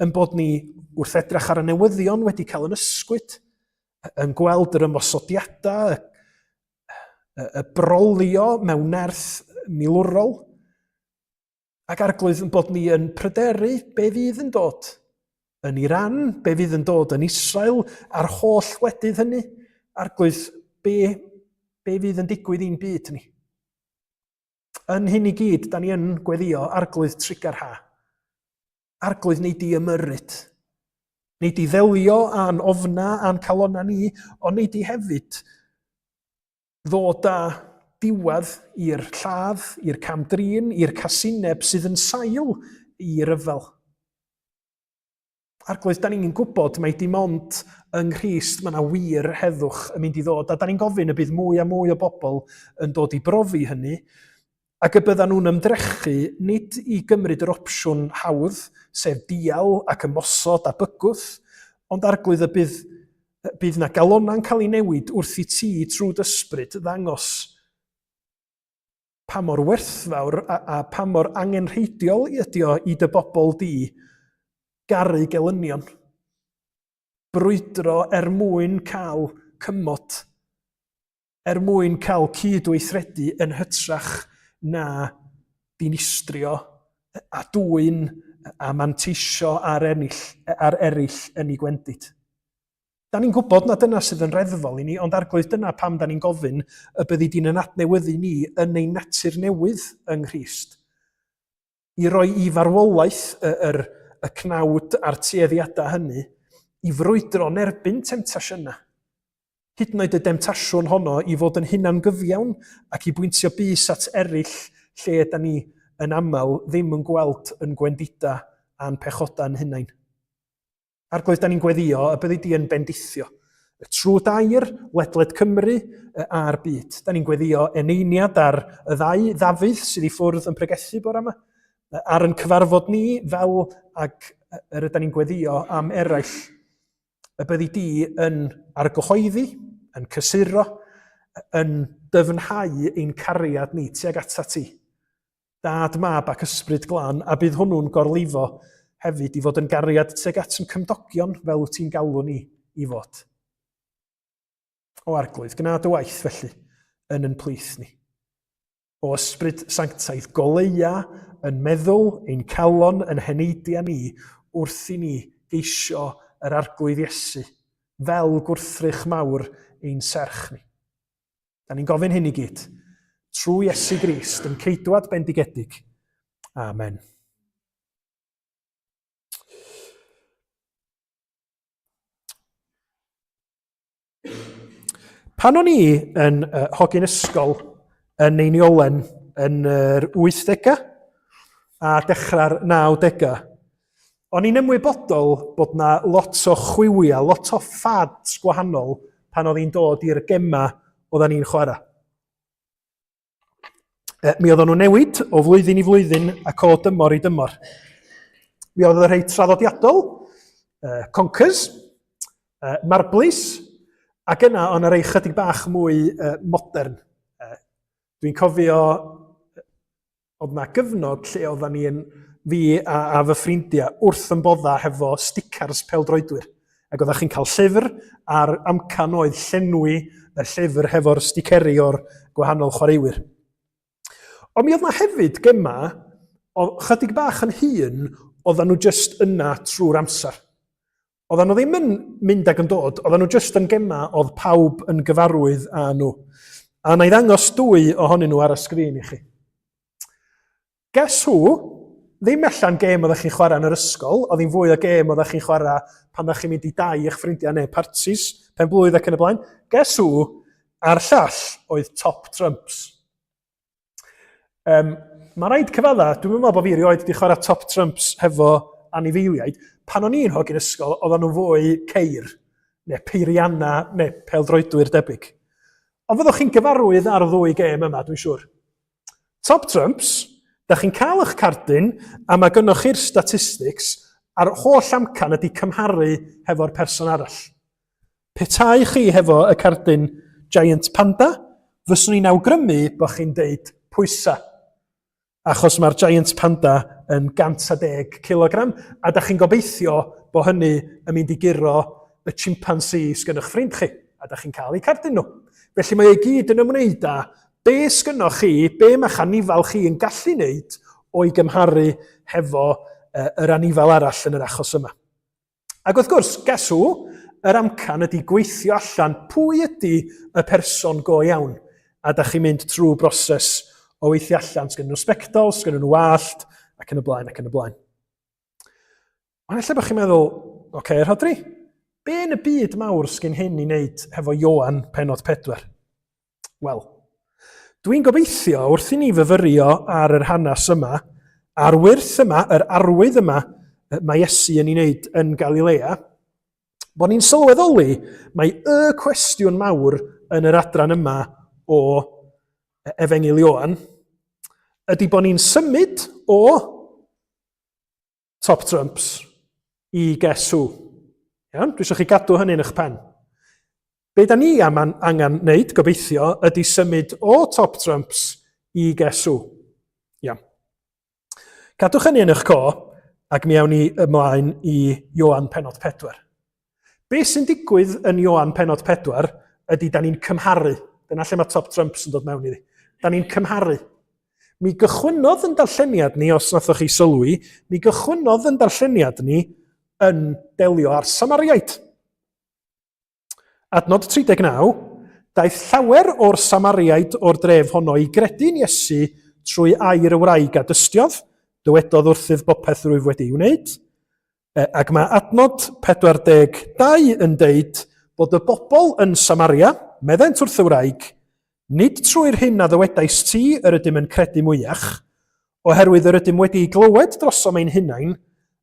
yn bod ni wrth edrych ar y newyddion wedi cael yn ysgwyd, yn gweld yr ymosodiadau, y, y, y brolio mewn nerth milwrol, ac arglwydd yn bod ni yn pryderu be fydd yn dod yn Iran, be fydd yn dod yn Israel, a'r holl wledydd hynny. Arglwydd, be, be fydd yn digwydd i'n byd ni? Yn hyn i gyd, da ni yn gweddio arglwydd trugar ha. Arglwydd neu di ymyrryd. Neu di ddelio â'n ofna a'n calonna ni, ond neu di hefyd ddod â diwedd i'r lladd, i'r cam-drin, i'r casineb sydd yn sail i ryfel. Arglwydd, da ni'n gwybod mai dim ond yng Nghrist mae yna wir heddwch yn mynd i ddod, a da ni'n gofyn y bydd mwy a mwy o bobl yn dod i brofi hynny, ac y byddan nhw'n ymdrechu nid i gymryd yr opsiwn hawdd, sef dial ac ymosod a bygwth, ond arglwydd y bydd, bydd na galonau'n cael ei newid wrth i ti trwy dy ysbryd ddangos pa mor werthfawr a, a pa mor angenrheidiol ydy o i dy bobl di garu gelynion. Brwydro er mwyn cael cymod, er mwyn cael cydweithredu yn hytrach na dinistrio a dwyn a manteisio ar, ennill, ar eraill yn ei gwendid. Da ni'n gwybod na dyna sydd yn reddfol i ni, ond arglwydd dyna pam da ni'n gofyn y byddi di'n yn adnewyddu ni yn ein natur newydd yng Nghrist. I roi i farwolaeth y, yr, y cnawd a'r tueddiadau hynny, i frwydro yn erbyn temtasiynau. Hyd yn oed y demtasiwn honno i fod yn hunangyfiawn ac i bwyntio bys at eraill lle da ni yn aml ddim yn gweld yn gwendida a'n pechodau'n hunain. Arglwydd, da ni'n gweddio y byddi di yn bendithio. Trwy dair, ledled Cymru a'r byd. Da ni'n gweddio eneiniad ar y ddau Ddafydd sydd i ffwrdd yn pregethu bore yma, ar yn cyfarfod ni fel ag yr ydyn ni'n gweddio am eraill. Y byddi di yn argyhoeddi, yn cysuro, yn dyfnhau ein cariad ni tuag atat ti. Dad, Mab ac Ysbryd Glân, a bydd hwnnw'n gorlifo hefyd i fod yn gariad tuag at yn cymdogion fel wyt ti'n galw ni i fod. O Arglwydd, gwna dy waith felly yn yn plith ni. O Ysbryd Sanctaidd, goleia yn meddwl, ein calon, yn heneidiau ni wrth i ni geisio yr Arglwydd Iesu fel gwrthrych mawr ein serch ni. Da ni'n gofyn hyn i gyd trwy Iesu Grist, yn ceidwad bendigedig. Amen. Pan o'n i yn uh, hogyn ysgol yn Neiniolen yn yr 80au a dechrau'r 90au, O'n i'n ymwybodol bod 'na lot o chwiwiau, lot o fads gwahanol pan oedd hi'n dod i'r gemau oedden ni'n chwarae. E, mi oedden nhw'n newid o flwyddyn i flwyddyn ac o dymor i dymor. Mi oedd y rhai traddodiadol, uh, Conkers, uh, Marblis, ac yna o'n rhai chydig bach mwy uh, modern. Uh, Dwi'n cofio Oedd 'na gyfnod lle oeddan ni yn, fi a, a fy ffrindiau, wrth yn bodda hefo sticars peldroedwyr. Ac oeddech chi'n cael llyfr, a'r amcan oedd llenwi y llyfr hefo'r sticeri o'r gwahanol chwaraewyr. Ond mi oedd 'na hefyd gemau, o chydig bach yn hŷn, oedden nhw jyst yna trwy'r amser. Oedden nhw ddim yn mynd ac yn dod, oedden nhw jyst yn gemau oedd pawb yn gyfarwydd â nhw. A na i ddangos dwy ohonyn nhw ar y sgrin i chi. Guess who? Ddim allan gêm oeddech chi'n chwarae yn yr ysgol, oedd hi'n fwy o gêm oeddech chi'n chwarae pan ddech chi'n mynd i dai eich ffrindiau neu partis, pen blwydd ac yn y blaen. Guess who? A'r llall oedd Top Trumps. Um, mae rhaid cyfadda, dwi'n meddwl bod fi erioed wedi chwarae top trumps hefo anifeiliaid. Pan o'n i'n hogyn ysgol, oedden nhw'n fwy ceir, neu peirianna, neu peldroedwyr debyg. Ond fyddwch chi'n gyfarwydd ar y ddwy gêm yma, dwi'n siŵr. Top trumps, da chi'n cael eich cardyn, a mae gynnoch chi'r statistics, a'r holl amcan ydy cymharu hefo'r person arall. Petai chi hefo y cardyn Giant Panda, fyswn i'n awgrymu bod chi'n deud pwysa. Achos mae'r Giant Panda yn 110 kilogram, a da chi'n gobeithio bod hynny yn mynd i guro y chimpanzee sgynnoch ffrind chi, a da chi'n cael eu cardyn nhw. Felly mae ei gyd yn ymwneud â be sgynnoch chi, be mae'ch anifal chi yn gallu wneud o'i gymharu hefo yr anifal arall yn yr achos yma. Ac wrth gwrs, guess who? Yr amcan ydy gweithio allan pwy ydy y person go iawn. A da chi'n mynd trwy broses o weithio allan. Sgynnu nhw sbectol, sgynnu nhw wallt, ac yn y blaen, ac yn y blaen. Ond efallai bod chi'n meddwl, oce, okay, Rhodri, be yn y byd mawr sgyn hyn i wneud hefo Ioan penod 4? Wel, dwi'n gobeithio wrth i ni fyfyrio ar yr hanes yma, a'r wyrth yma, yr arwydd yma mae Iesu yn ei wneud yn Galilea, bod ni'n sylweddoli mae y cwestiwn mawr yn yr adran yma o Efengyl Ioan ydy bod ni'n symud o Top Trumps i Guess Who. Iawn? Dwi eisiau chi gadw hynny yn eich pen. Be da ni am angen wneud, gobeithio, ydy symud o Top Trumps i Guess Who. Iawn. Cadwch hynny yn eich co, ac mi awn ni ymlaen i Ioan penod 4. Be sy'n digwydd yn Ioan penod 4 ydy da ni'n cymharu. Dyna lle mae Top Trumps yn dod mewn iddi. Da ni'n cymharu. Mi gychwynnodd yn darlleniad ni, os nathoch chi sylwi, mi gychwynnodd yn darlleniad ni yn delio â'r Samariaid. Adnod 39, Daeth llawer o'r Samariaid o'r dref honno i gredu'n Iesu trwy air y wraig a dystiodd, dywedodd wrthyf bopeth rwyf wedi'i wneud. Ac mae adnod 42 yn deud bod y bobl yn Samaria, meddent wrth y wraig, Nid trwy'r hyn a ddywedaist ti yr ydym yn credu mwyach, oherwydd yr ydym wedi ei glywed drosom ein hunain,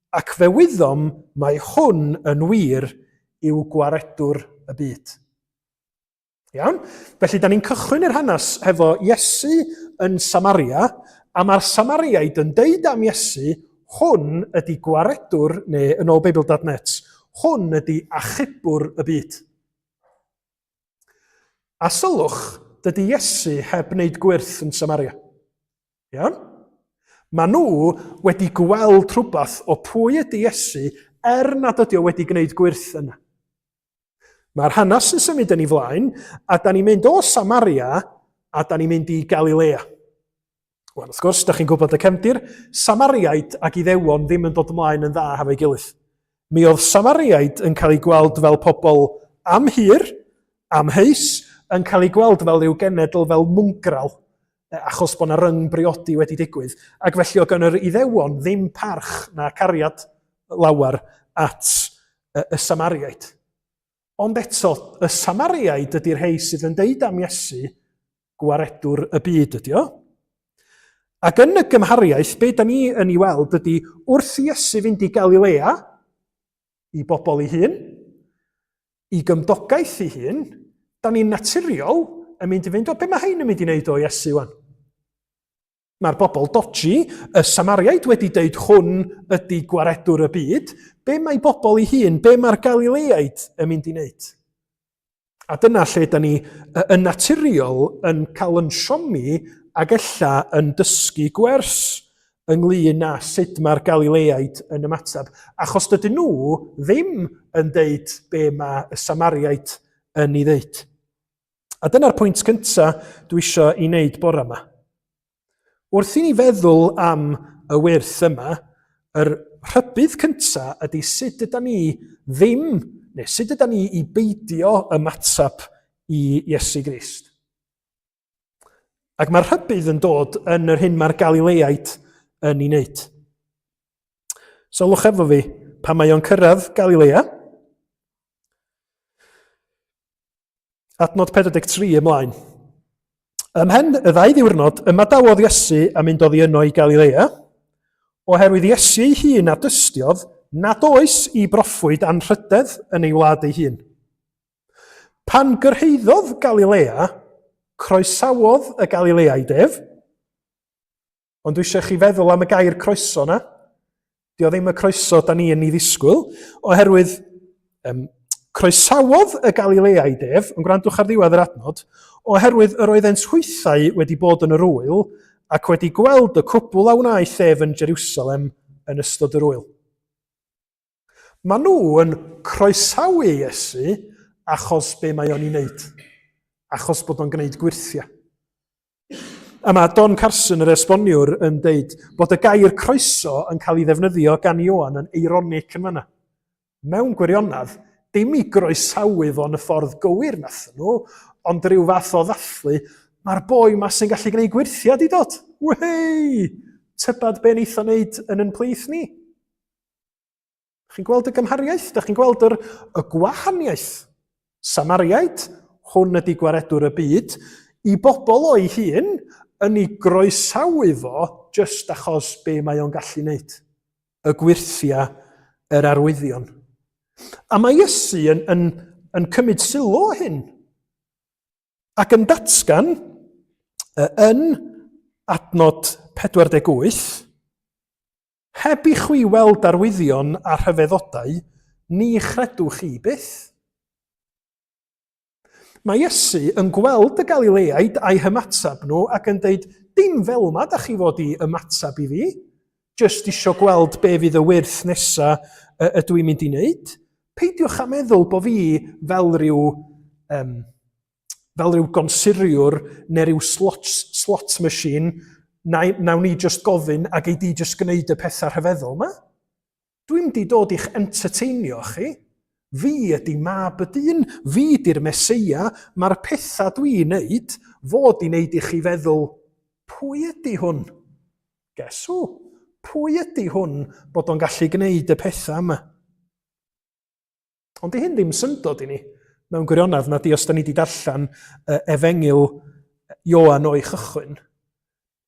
ac fe wyddom mai hwn yn wir yw gwaredwr y byd. Iawn? Felly, da ni'n cychwyn yr hanes hefo Iesu yn Samaria, a mae'r Samariaid yn deud am Iesu, hwn ydy gwaredwr, neu yn ôl Beibl.net, hwn ydy achubwr y byd. A sylwch, dydy Iesu heb wneud gwyrth yn Samaria. Iawn? Mae nhw wedi gweld rhywbeth o pwy ydy Iesu er nad ydy o wedi gwneud gwyrth yna. Mae'r hanes yn symud yn ei flaen, a da ni'n mynd o Samaria a da ni'n mynd i Galilea. Wel, wrth gwrs, da chi'n gwybod y cefndir, Samariaid ac Iddewon ddim yn dod ymlaen yn dda hefo'i gilydd. Mi oedd Samariaid yn cael eu gweld fel pobl amhur, amheus, yn cael eu gweld fel rhyw genedl fel mwngral, achos bod yna ryng briodi wedi digwydd, ac felly oedd gan yr Iddewon ddim parch na cariad lawer at y Samariaid. Ond eto, y Samariaid ydy'r rhei sydd yn deud am Iesu, gwaredwr y byd ydy o. Ac yn y gymhariaeth, be da ni yn ei weld ydy wrth i Iesu fynd i Galilea, i bobl ei hun, i gymdogaeth ei hun, da ni'n naturiol yn mynd i fynd, o, be mae hein yn mynd i wneud o Iesu wan? Mae'r bobl dodgy, y Samariaid wedi deud hwn ydy gwaredwr y byd, be mae bobl ei hun, be mae'r Galileaid yn mynd i wneud? A dyna lle da ni yn naturiol yn cael yn siomi ac ella yn dysgu gwers ynglyn â sut mae'r Galileaid yn ymateb. Achos dydyn nhw ddim yn deud be mae y Samariaid yn ei ddeud. A dyna'r pwynt cyntaf dwi eisiau ei wneud bore yma. Wrth i ni feddwl am y wyrth yma, yr rhybudd cynta ydy sut yda ni ddim, neu sut yda ni i beidio ymateb i Iesu Grist. Ac mae'r rhybudd yn dod yn yr hyn mae'r Galileaid yn ei wneud. Sylwch efo fi, pan mae o'n cyrraedd Galilea, Adnod 43 ymlaen. Ymhen y ddau ddiwrnod, ymadawodd Iesu a mynd oddi yno i Galilea, oherwydd Iesu ei hun a dystiodd nad oes i broffwyd anrhydedd yn ei wlad ei hun. Pan gyrhaeddodd Galilea, croesawodd y Galileaid ef, Ond dwi eisiau chi feddwl am y gair croeso na. Di o ddim y croeso da ni yn ei ddisgwyl, oherwydd um, croesawodd y Galileaid ef, yn gwrandwch ar ddiwedd yr adnod, oherwydd yr oeddent hwythau wedi bod yn yr wyl ac wedi gweld y cwbl a wnaeth ef yn Jerusalem yn ystod yr wyl. Maen nhw yn croesawu Iesu achos be mae o'n ei wneud. Achos bod o'n gwneud gwyrthiau. A mae Don Carson, yr esboniwr, yn deud bod y gair croeso yn cael ei ddefnyddio gan Ioan yn eironic yn fanna. Mewn gwirionedd, dim i groesawu fo yn y ffordd gywir nath nhw, ond rhyw fath o ddathlu, mae'r boi ma sy'n gallu gwneud gwyrthiau di dod. Whei! Tybad be neith o wneud yn yn plith ni? Chi'n gweld y gymhariaeth? Da chi'n gweld yr, y gwahaniaeth? Samariaid, hwn ydy gwaredwr y byd, i bobl o'i hun yn ei groesawu fo jyst achos be mae o'n gallu wneud. Y gwyrthiau, yr arwyddion. A mae Iesu yn, yn, yn cymryd sylw o hyn. Ac yn datgan yn adnod 48, Heb i chwi weld arwyddion a rhyfeddodau, ni chredwch chi byth. Mae Iesu yn gweld y Galileaid a'i hymateb nhw ac yn deud, dim fel yma da chi fod i ymateb i fi, jyst isio gweld be fydd y wyrth nesa ydw i'n mynd i wneud. Peidiwch â meddwl bod fi fel rhyw, um, fel rhyw gonsuriwr neu rhyw slot, slot machine, na, nawn ni just gofyn a gei di just gwneud y pethau rhyfeddol yma. Dwi'n di dod i'ch entertainio chi. Fi ydy mab y dyn, fi di'r Meseia, mae'r pethau dwi'n neud fod i wneud i chi feddwl, pwy ydy hwn? Guess who? Pwy ydy hwn bod o'n gallu gwneud y pethau yma? Ond di hyn ddim syndod i ni, mewn gwirionedd, na di os da ni wedi darllen uh, efengyl Ioan o'i chychwyn.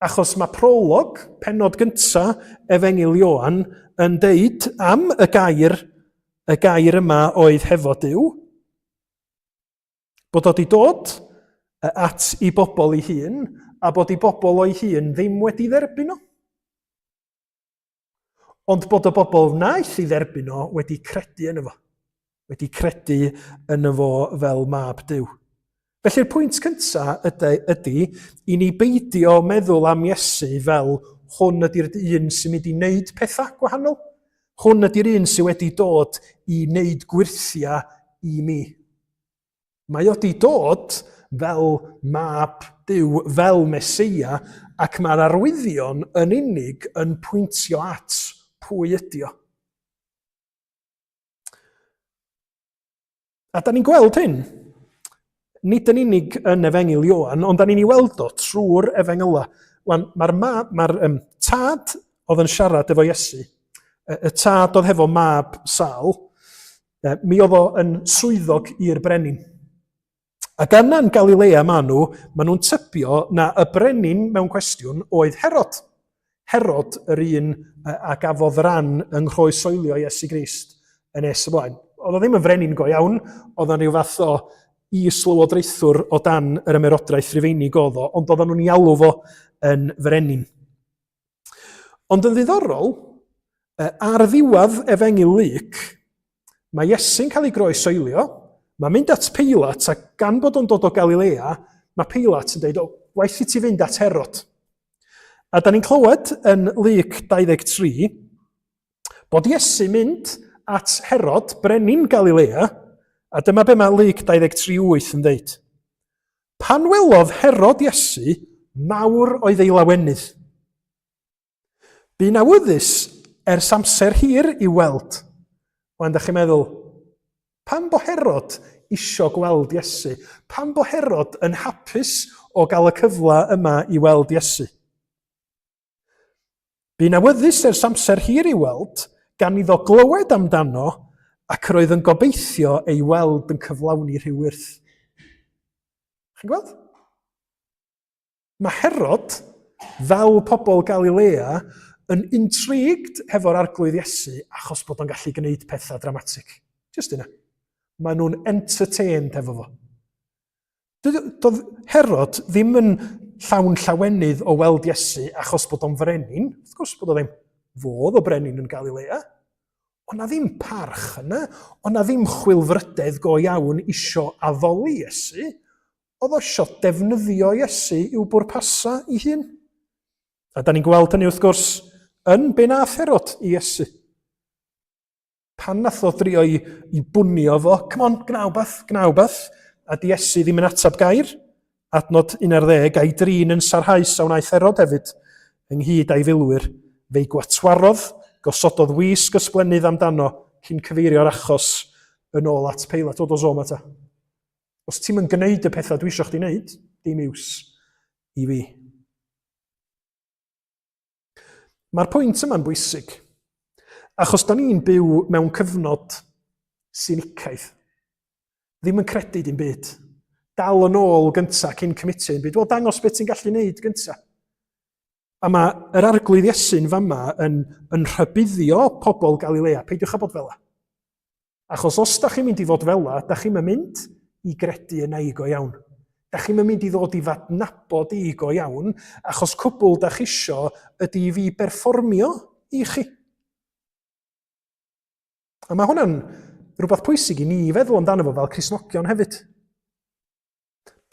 Achos mae prolog, penod gynta efengyl Ioan, yn deud am y gair, y gair yma oedd hefo Duw, bod o wedi dod at i bobl ei hun, a bod i bobl o'i hun ddim wedi dderbyn o. Ond bod y bobl wnaeth i dderbyn o wedi credu yno fo. Wedi credu yno fo fel mab Duw. Felly'r pwynt cyntaf ydy, ydy i ni beidio meddwl am Iesu fel hwn ydy'r un sy'n mynd i wneud pethau gwahanol. Hwn ydy'r un sydd wedi dod i wneud gwyrthiau i mi. Mae o 'di dod fel mab Duw, fel Meseia, ac mae'r arwyddion yn unig yn pwyntio at pwy ydy o. A da ni'n gweld hyn, nid yn unig yn Efengyl Ioan, ond da ni'n ei weld o trwy'r Efengyla. Wan, mae'r ma, mae'r um, tad oedd yn siarad efo Iesu, y, y tad oedd hefo mab sal, Mi oedd o yn swyddog i'r brenin. Ac yna yn Galilea maen nhw, maen nhw'n tybio na y brenin mewn cwestiwn oedd Herod. Herod, yr un a gafodd ran yng nghroesoelio Iesu Grist yn nes ymlaen. Oedd o ddim yn frenin go iawn, oedd o'n rhyw fath o is-lywodraethwr o dan yr ymerodraeth Rufeinig oedd o, ond oedden nhw'n ei alw fo yn frenin. Ond yn ddiddorol, ar ddiwedd Efengyl Luc, mae Iesu'n cael ei groesoelio, mae'n mynd at Peilat, a gan bod o'n dod o Galilea, mae Peilat yn dweud, o, waeth i ti fynd at Herod. A da ni'n clywed yn Luc 23, bod Iesu'n mynd at Herod, brenin Galilea, a dyma be mae Luc 23.8 yn dweud. Pan welodd Herod Iesu, mawr oedd ei lawenydd. Bu'n awyddus ers amser hir i'w weld. Wan, da chi'n meddwl, pam bo Herod isio gweld Iesu? Pam bo Herod yn hapus o gael y cyfle yma i weld Iesu? Bu'n awyddus ers amser hir i'w weld, gan iddo glywed amdano, ac roedd yn gobeithio ei weld yn cyflawni rhyw wyrth. Chi'n gweld? Mae Herod, fel pobl Galilea, yn intrigued hefo'r arglwydd Iesu achos bod o'n gallu gwneud pethau dramatig. Just yna. Maen nhw'n entertained hefo fo. Doedd Herod ddim yn llawn llawenydd o weld Iesu achos bod o'n frenin. Wrth gwrs bod o ddim. Fo oedd o brenin yn Galilea. Ond na ddim parch yna, ond na ddim chwilfrydedd go iawn isio addoli Iesu. Oedd o isio defnyddio Iesu i'w bwrpasau i hun. A da ni'n gweld hynny wrth gwrs yn be nath Herod i Iesu. Pan nath o drio i, i bwnio fo, come on, gna wbath, gna wbath, a di Iesu ddim yn ateb gair. Adnod 11, a'i drin yn sarhaus a wnaeth Herod hefyd, ynghyd â'i filwyr. Fe'i gwatwarodd, gosododd wisg ysblennydd amdano cyn cyfeirio'r achos yn ôl at Peilat. O, dos o ma ta. Os ti'n mynd gwneud y pethau dwi eisiau chdi wneud, dim iws i fi. Mae'r pwynt yma'n bwysig, achos da ni'n byw mewn cyfnod sinicaidd. Ddim yn credu dim byd. Dal yn ôl gynta cyn cymitio dim byd. Wel, dangos beth ti'n gallu neud gynta. A mae yr arglwydd Iesu'n fama yn, yn rhybuddio pobl Galilea. Peidiwch â bod fel 'a. Achos os da chi'n mynd i fod fel 'na, da chi'm yn mynd i gredu yna i go iawn. Da chi'm yn mynd i ddod i f'adnabod i go iawn, achos cwbl da chi isio ydy i fi berfformio i chi. A mae hwnna'n rhywbeth pwysig i ni feddwl amdano fo fel Cristnogion hefyd.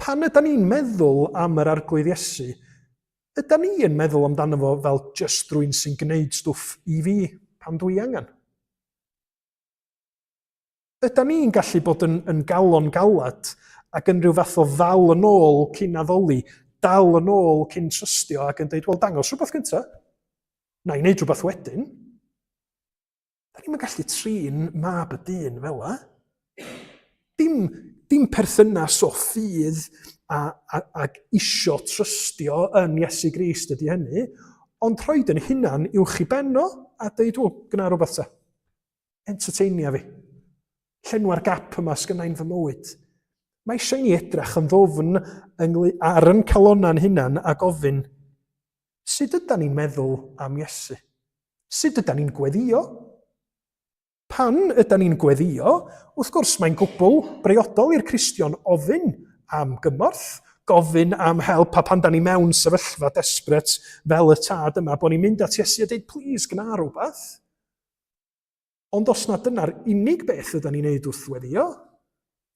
Pan ydy ni'n meddwl am yr Arglwydd Iesu, ydy ni yn meddwl amdano fo fel jyst rhywun sy'n gwneud stwff i fi pan dwi angen? Ydan ni'n gallu bod yn, yn galon galad ac yn rhyw fath o ddal yn ôl cyn addoli, dal yn ôl cyn trystio ac yn dweud, wel, dangos rhywbeth gyntaf. Na i wneud rhywbeth wedyn. Da ni'n gallu trin mab y dyn fel la. Dim, dim perthynas o ffydd a, a, ac isio trystio yn Iesu Grist ydy hynny, ond rhoi yn hunan uwch i ben o a deud, wel, gwna rhywbeth ta. Entertainia fi. Llenwa'r gap yma sgynnai'n fy mywyd. Mae eisiau i ni edrach yn ddwfn ar yn calona'n hunan a gofyn, sut yda ni'n meddwl am Iesu? Sut yda ni'n gweddio? Pan yda ni'n gweddio, wrth gwrs mae'n gwbl briodol i'r Cristion ofyn am gymorth, gofyn am help, a pan da ni mewn sefyllfa desperate fel y tad yma, bod ni'n mynd at Iesu a dweud, please, gwna rhywbeth. Ond os na dyna'r unig beth yda ni'n neud wrth weddio,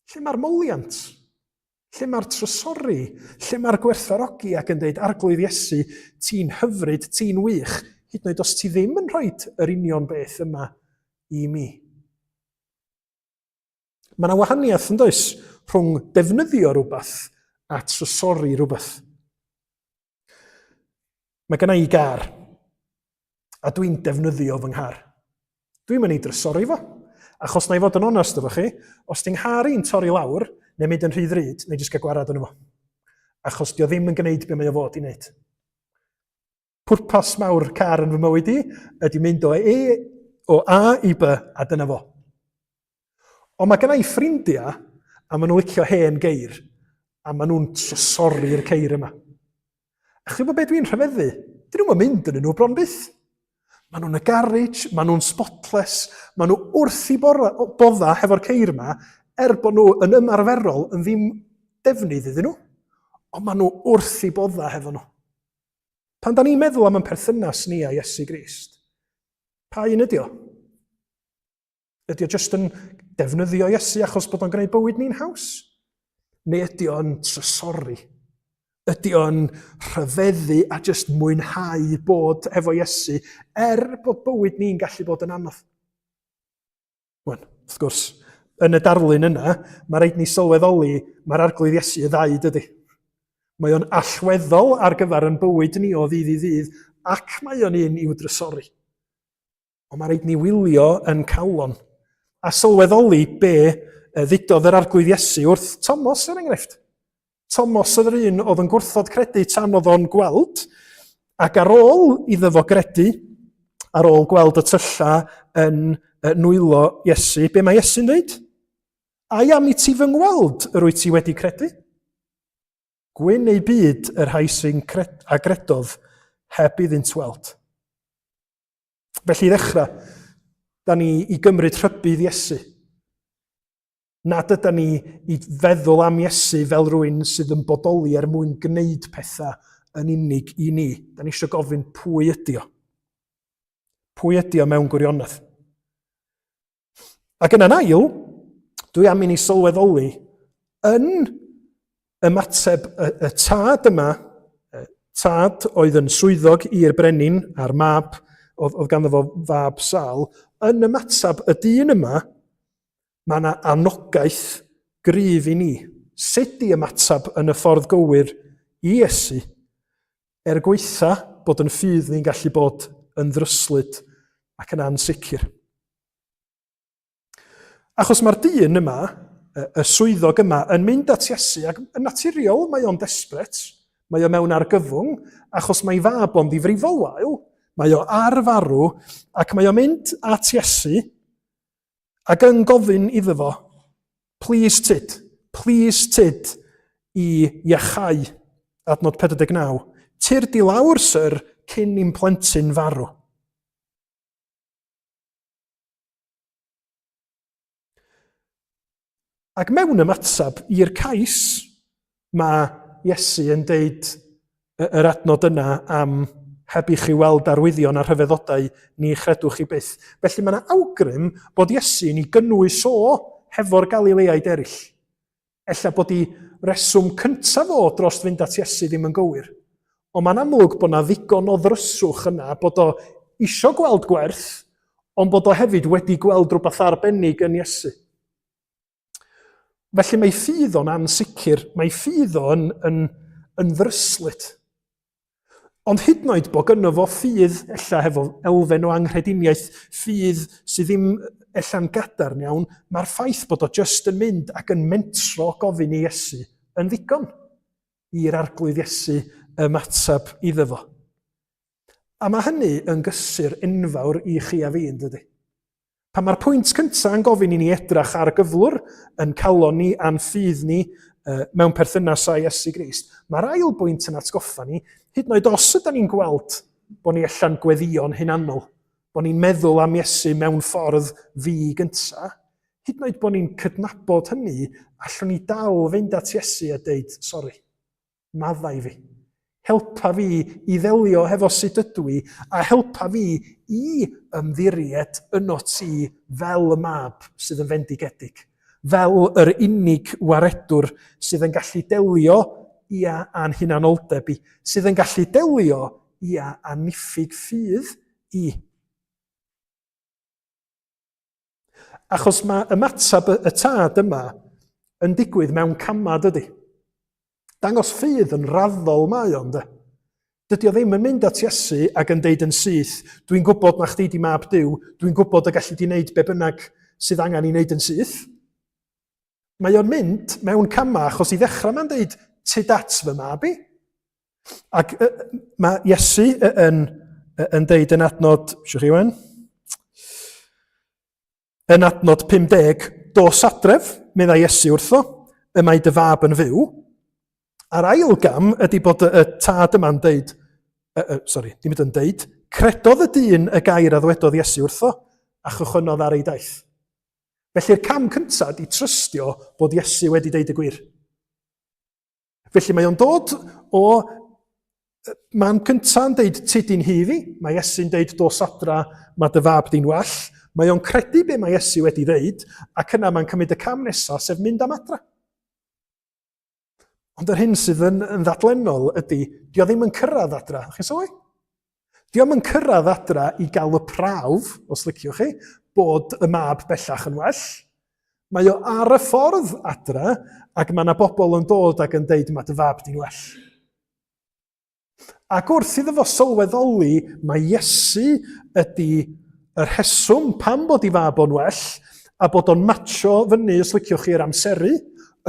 lle mae'r moliant? Lle mae'r trysori? Lle mae'r gwerthfawrogi ac yn dweud, Arglwydd Iesu, ti'n hyfryd, ti'n wych, hyd yn oed os ti ddim yn rhoi yr union beth yma i mi. Mae yna wahaniaeth yn does rhwng defnyddio rhywbeth a trysori rhywbeth. Mae gen i gar, a dwi'n defnyddio fy nghar. Dwi'n mynd i drysori fo, achos na i fod yn onest efo chi, os ti'n nghar i'n torri lawr, neu mynd yn rhy ddrud, neu jyst gael gwarad yn fo. Achos dio ddim yn gwneud be mae o fod i wneud. Pwrpas mawr car yn fy mywyd i ydy mynd o E, o A i B, a dyna fo. Ond mae gen i ffrindiau, a maen nhw'n licio hen geir. A maen nhw'n trysori'r ceir yma. A chi'n gwybod beth dwi'n rhyfeddu? Dyn nhw'n mynd yn nhw bron byth. Maen nhw'n y garage, maen nhw'n spotless, maen nhw wrth i bodda hefo'r ceir yma, er bod nhw yn ymarferol yn ddim defnydd iddyn nhw, ond maen nhw wrth i bodda hefo nhw. Pan da ni'n meddwl am yn perthynas ni â Iesu Grist, pa un ydi o? Ydy o jyst yn defnyddio Iesu achos bod o'n gwneud bywyd ni'n haws? Neu ydy o'n trysori? Ydy o'n rhyfeddu a jyst mwynhau bod efo Iesu er bod bywyd ni'n gallu bod yn anodd? Wan, wrth gwrs, yn y darlun yna, mae rhaid ni sylweddoli mae'r arglwydd Iesu y ddau, dydy. Mae o'n allweddol ar gyfer yn bywyd ni o ddydd i ddydd ac mae o'n un i'w drysori. Ond mae rhaid ni wylio yn calon a sylweddoli be ddudodd yr Arglwydd Iesu wrth Tomos, er enghraifft. Tomos oedd yr un oedd yn gwrthod credu tan oedd o'n gweld, ac ar ôl iddo fo gredu, ar ôl gweld y tylla yn nwylo Iesu, be mae Iesu'n dweud? Ai am i ti fy ngweld yr wyt ti wedi credu? Gwyn eu byd y rhai sy'n cred a gredodd heb iddynt weld. Felly i ddechrau, da ni i gymryd rhybudd Iesu. Nad yda ni i feddwl am Iesu fel rhywun sydd yn bodoli er mwyn gwneud pethau yn unig i ni. Da ni eisiau gofyn pwy ydi o. Pwy ydi o mewn gwirionedd? Ac yna'n ail, dwi am i ni sylweddoli yn ymateb y, y tad yma, tad oedd yn swyddog i'r brenin a'r mab, oedd, oedd ganddo fo fab sal, yn ymateb y dyn yma, mae yna anogaeth gryf i ni. Sut i ymateb yn y ffordd gywir i Iesu, er gwaetha bod yn ffydd ni'n gallu bod yn ddryslyd ac yn ansicr. Achos mae'r dyn yma, y swyddog yma, yn mynd at Iesu ac yn naturiol mae o'n desperate, mae o mewn argyfwng, achos mae fab o'n ddifrifol wael, mae o ar farw, ac mae o'n mynd at Iesu ac yn gofyn iddo fo, please tyd, please tyd i iachau, adnod 49, tyrd i lawr, syr, cyn i'm plentyn farw. Ac mewn ymateb i'r cais, mae Iesu yn deud yr adnod yna am heb i chi weld arwyddion a rhyfeddodau, ni chredwch chi byth. Felly mae yna awgrym bod Iesu'n ei gynnwys o hefo'r Galileaid eraill. Ella bod i reswm cyntaf o dros fynd at Iesu ddim yn gywir. Ond mae'n amlwg bod 'na ddigon o ddryswch yna bod o isio gweld gwerth, ond bod o hefyd wedi gweld rhywbeth arbennig yn Iesu. Felly mae ffydd o'n ansicr, mae ffydd o'n yn, yn ddryslyd. Ond hyd yn oed bod gynno fo ffydd, ella hefo elfen o anghrediniaeth, ffydd sydd ddim ella'n gadarn iawn, mae'r ffaith bod o jyst yn mynd ac yn mentro gofyn i Iesu yn ddigon i'r arglwydd Iesu ymateb iddo fo. A mae hynny yn gysur enfawr i chi a fi, yn dydy? Pan mae'r pwynt cyntaf yn gofyn i ni edrach ar gyflwr yn calon ni a'n ffydd ni mewn perthynas â Iesu Grist, mae'r ail bwynt yn atgoffa ni, hyd yn oed os ydyn ni'n gweld bod ni allan gweddïo'n hunanol, bod ni'n meddwl am Iesu mewn ffordd fi gynta, hyd yn oed bod ni'n cydnabod hynny, allwn ni dal fynd at Iesu a deud, sori, Maddau i fi. Helpa fi i ddelio hefo sut ydw i, a helpa fi i ymddiried yno ti fel y mab sydd yn fendigedig, fel yr unig waredwr sydd yn gallu delio ia â'n hunanoldeb i, sydd yn gallu delio ia â'n niffyg ffydd i. Achos mae ymateb y tad yma yn digwydd mewn camau, dydy. Dangos ffydd yn raddol mae o, ynddo. Dydy o ddim yn mynd at Iesu ac yn deud yn syth, dwi'n gwybod na chdi di mab Duw, dwi'n gwybod y gallu di wneud be bynnag sydd angen i wneud yn syth. Mae o'n mynd mewn camau, achos i ddechrau mae'n deud, tyd at fy mab i. Ac uh, mae Iesu yn, yn deud yn adnod, siwch chi wen, yn adnod 50, dos adref, meddai Iesu wrtho, y mae dy fab yn fyw. A'r ail gam ydy bod y, y tad yma'n deud, uh, uh, sorry, dim yn deud, credodd y dyn y gair a ddwedodd Iesu wrtho, a chychwynnodd ar ei daith. Felly'r cam cyntaf ydy trystio bod Iesu wedi deud y gwir. Felly mae o'n dod o man cyntaf yn deud ti di'n hi fi, mae Iesu'n deud dos adra, mae dy fab di'n well. Mae o'n credu be mae Iesu wedi ddeud, ac yna mae'n cymryd y cam nesaf, sef mynd am adra. Ond yr hyn sydd yn, yn ddadlennol ydy, di o ddim yn cyrraedd adra. Chi'n sylwi? Di o'm yn cyrraedd adra i gael y prawf, os liciwch chi, bod y mab bellach yn well. Mae o ar y ffordd adra ac mae yna bobl yn dod ac yn deud mae dy fab di'n well. Ac wrth iddo fo sylweddoli mae Iesu ydy y rheswm pam bod i fab o'n well a bod o'n matcho fyny, os liciwch chi, yr amseru,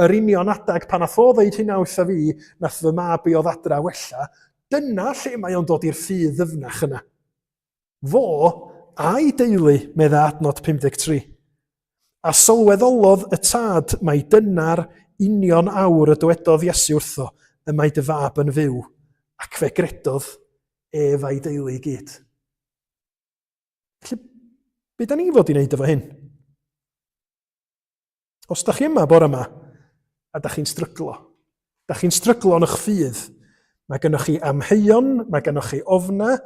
yr union adag pan nath o ddeud hynna wrtha fi, nath fy mab i oedd adra wella, Dyna lle mae o'n dod i'r ffydd ddyfnach yna. Fo a'i deulu, medda adnod 53. A sylweddolodd y tad mai dyna'r union awr y dywedodd Iesu wrtho, y mae dy fab yn fyw, ac fe gredodd ef a'i deulu i gyd. Felly, be da ni fod i wneud efo hyn? Os da chi yma bore yma, a da chi'n stryglo, da chi'n stryglo yn eich ffydd, mae gennych chi amheuon, mae gennych chi ofna,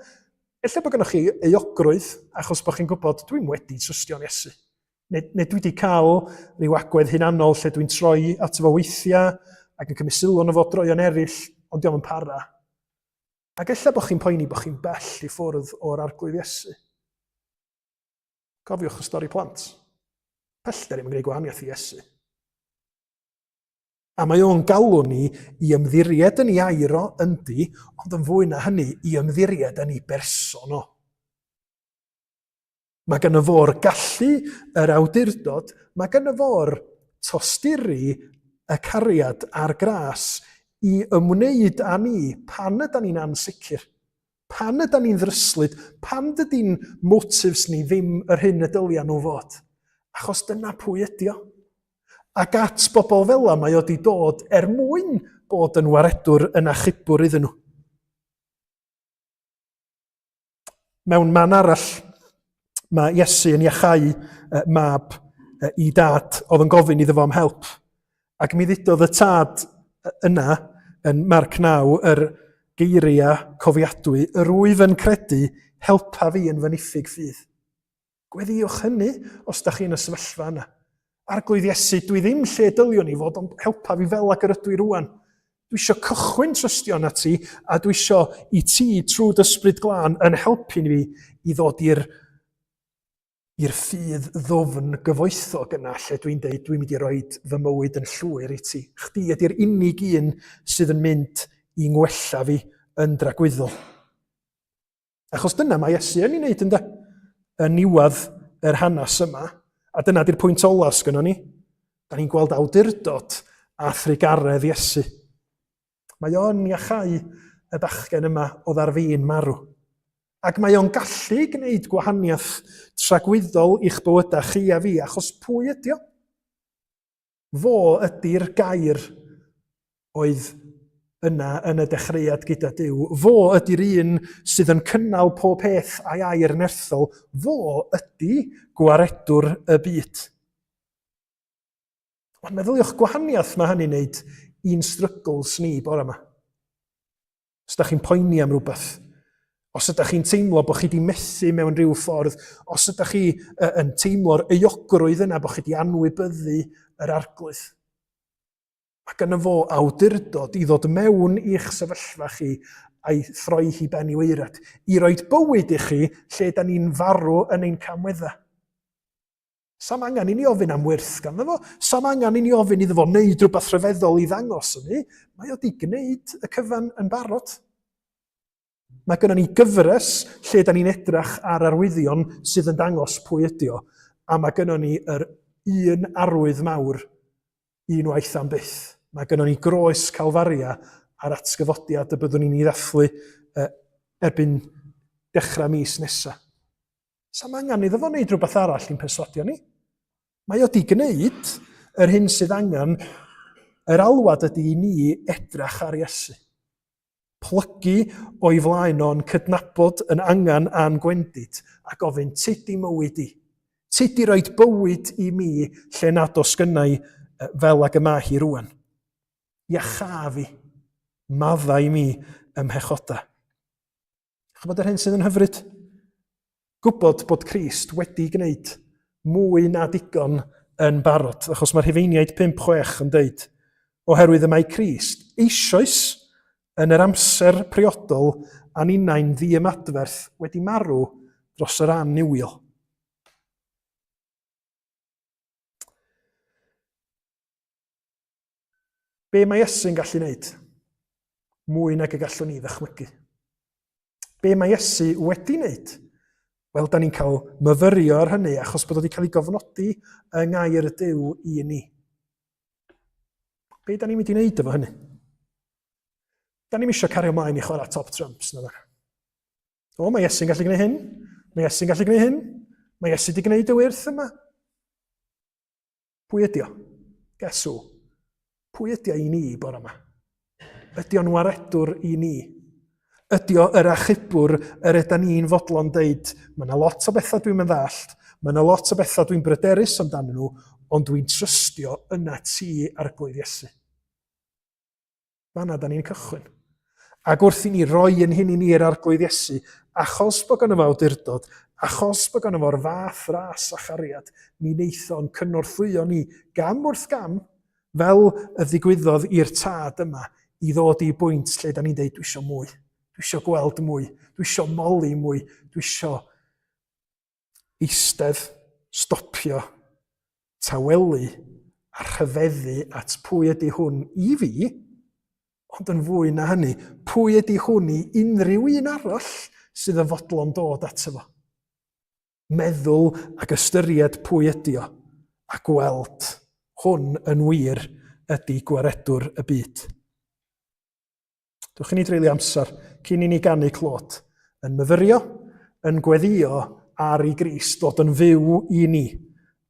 ella bod gennych chi euogrwydd, achos bod chi'n gwybod, dwi'n wedi trystio'n Iesu. Neu, neu dwi wedi cael rhyw agwedd hunanol lle dwi'n troi ato fo weithiau ac yn cymryd sylw arno fo droion eraill, ond diolch yn para. Ac ella bod chi'n poeni bod chi'n bell i ffwrdd o'r arglwydd Iesu. Cofiwch y stori plant. Pellter ddim yn gwneud gwahaniaeth i Iesu. A mae o'n galw ni i ymddiried yn ei air o, yndi, ond yn fwy na hynny, i ymddiried yn ei berson o. Mae gynno fo'r gallu, yr awdurdod, mae gynno fo'r tosturi, y cariad a'r gras i ymwneud â ni pan ydan ni'n ansicr. Pan ydan ni'n ddryslyd, pan dydy'n motives ni ddim yr hyn y dylia nhw fod? Achos dyna pwy ydi o. Ac at bobl fel 'a mae o di dod er mwyn bod yn waredwr, yn achubwr iddyn nhw. Mewn man arall, mae Iesu yn iachau mab i dad oedd yn gofyn iddo fo am help. Ac mi ddudodd y tad yna yn Marc 9 yr geiriau cofiadwy, yr wyf yn credu, helpa fi yn fy niffyg ffydd. Gweddïwch hynny os da chi yn y sefyllfa yna. Arglwydd Iesu, dwi ddim lle dyliwn i fod, ond helpa fi fel ag yr ydw i rwan. Dwi eisiau cychwyn trystio na ti, a dwi eisiau i ti, trwy dy ysbryd glân, yn helpu fi i ddod i'r i'r ffydd ddwfn gyfoethog yna lle dwi'n deud dwi'n mynd i roi fy mywyd yn llwyr i ti. Chdi ydy'r unig un sydd yn mynd i ngwella fi yn dragwyddol. Achos dyna mae Iesu yn ei wneud ynde? Yn niwedd yr hanes yma. A dyna di'r pwynt ola sgynnon ni. Da ni'n gweld awdurdod a thrugaredd Iesu. Mae o'n iachau y bachgen yma oedd ar fin marw. Ac mae o'n gallu gwneud gwahaniaeth tragwyddol i'ch bywydau chi a fi, achos pwy ydi o? Fo ydy'r gair oedd yna yn y dechreuad gyda Duw. Fo ydy'r un sydd yn cynnal pob peth a'i air nerthol. Fo ydy gwaredwr y byd. Ond meddyliwch gwahaniaeth mae hynny'n neud i'n struggles ni bore yma. Os ydych chi'n poeni am rhywbeth, os ydych chi'n teimlo bod chi wedi methu mewn rhyw ffordd, os ydych chi yn teimlo'r euogrwydd yna bod chi wedi anwybyddu yr arglwydd. Mae gynno fo awdurdod i ddod mewn i'ch sefyllfa chi a'i throi hi ben i waered, i roed bywyd i chi lle da ni'n farw yn ein camweddau. Sa'm angen i ni ofyn am wyrth ganddo fo. Sa'm angen i ni ofyn iddo fo wneud rhywbeth rhyfeddol i ddangos hynny. Mae o di gwneud y cyfan yn barod. Mae gennym ni gyfres lle da ni'n edrach ar arwyddion sydd yn dangos pwy ydi o, a mae gennym ni yr un arwydd mawr unwaith am byth. Mae gennym ni groes Calfaria a'r atgyfodiad y byddwn ni'n ei ddathlu erbyn dechrau mis nesaf. Sa'm angen iddo fo wneud rhywbeth arall i'n perswadio ni. Mae o di gwneud yr hyn sydd angen Yr alwad ydy i ni edrach ar Iesu. Plygu o'i flaen o'n cydnabod yn angen a'n gwendid a gofyn, Tydi mywyd i? Tydi roed bywyd i mi lle nad oes gynnau fel ag y mae hi rwan? Iachâ fi, madda i mi ym mhechodau. Chybod yr hyn sydd yn hyfryd? Gwybod bod Crist wedi gwneud mwy na digon yn barod, achos mae Rhufeiniaid 5.6 yn deud, oherwydd y mae Crist eisoes yn yr amser priodol a ninnau'n ddiymadferth wedi marw dros yr annuwiol. Be mae Iesu'n gallu wneud? Mwy nag y gallwn ni ddychmygu. Be mae Iesu wedi wneud? Wel, da ni'n cael myfyrio ar hynny achos bod o wedi cael ei gofnodi yng ngair y Duw i ni. Be da ni'n mynd i wneud efo hynny? Da ni'n eisiau cario ymlaen i chwarae top trumps, na da. O, mae Iesu'n gallu gwneud hyn. Mae Iesu'n gallu gwneud hyn. Mae Iesu wedi gwneud y wyrth yma. Pwy ydi o? Guess who? Pwy ydi o i ni bore yma? Ydi o'n waredwr i ni? Ydi o yr achubwr yr yda ni'n fodlon deud, mae yna lot o bethau dwi'n mynd ddallt, mae yna lot o bethau dwi'n bryderus amdanyn nhw, ond dwi'n trystio yna ti, Arglwydd Iesu. Fanna da ni'n cychwyn. Ac wrth i ni roi yn hyn i ni i'r Arglwydd Iesu, achos bod gynno fo awdurdod, achos bod gynno fo'r fath ras a chariad, mi wneith o'n cynorthwyo ni gam wrth gam, fel y ddigwyddodd i'r tad yma, i ddod i bwynt lle da ni'n deud, dwi isio mwy, dwi isio gweld mwy, dwi isio moli mwy, dwi isio eistedd, stopio, tawelu a rhyfeddu at pwy ydy hwn i fi, ond yn fwy na hynny, pwy ydy hwn i unrhyw un arall sydd yn fodlon dod ato fo. Meddwl ac ystyried pwy ydy o, a gweld hwn yn wir ydy gwaredwr y byd. Dewch i ni dreulio amser cyn i ni ganu clod, yn myfyrio, yn gweddio ar i Grist ddod yn fyw i ni,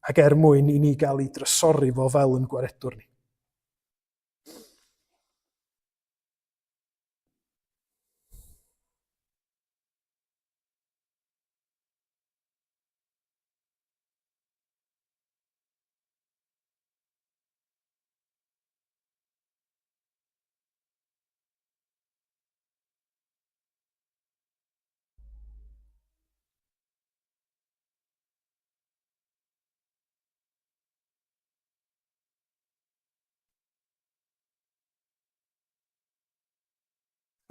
ac er mwyn i ni gael ei drysori fo fel yn gwaredwr ni.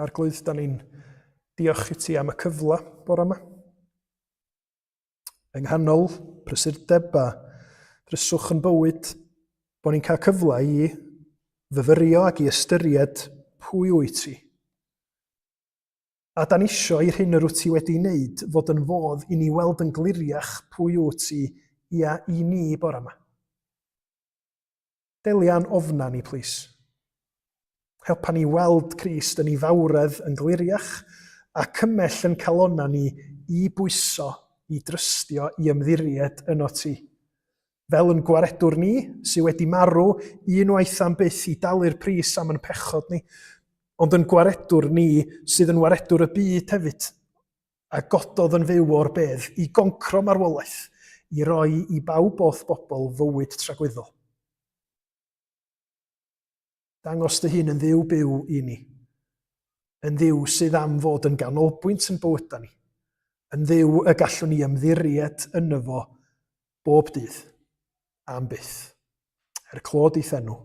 Arglwydd, da ni'n diolch i ti am y cyfle bore yma. Yng nghanol prysurdeb a dryswch yn bywyd, bod ni'n cael cyfle i fyfyrio ac i ystyried pwy wyt ti. A da ni isio i'r hyn yr wyt ti wedi wneud fod yn fodd i ni weld yn gliriach pwy wyt ti ia i ni bore yma. Delia'n ofna ni, plis. Helpa ni weld Crist yn ei fawredd yn gliriach a cymell yn calonna ni i bwyso, i drystio, i ymddiried yno ti. Fel yn gwaredwr ni, sydd wedi marw unwaith am byth i dalu'r pris am yn pechod ni, ond yn gwaredwr ni sydd yn waredwr y byd hefyd, a gododd yn fyw o'r bedd i goncro marwolaeth, i roi i bawb o'th bobl fywyd tragwyddol. Dangos dy hun yn ddiw byw i ni, yn ddiw sydd am fod yn ganolbwynt yn bywydau ni, yn ddiw y gallwn ni ymddiried yno fo bob dydd, am byth. Er clod i'th enw.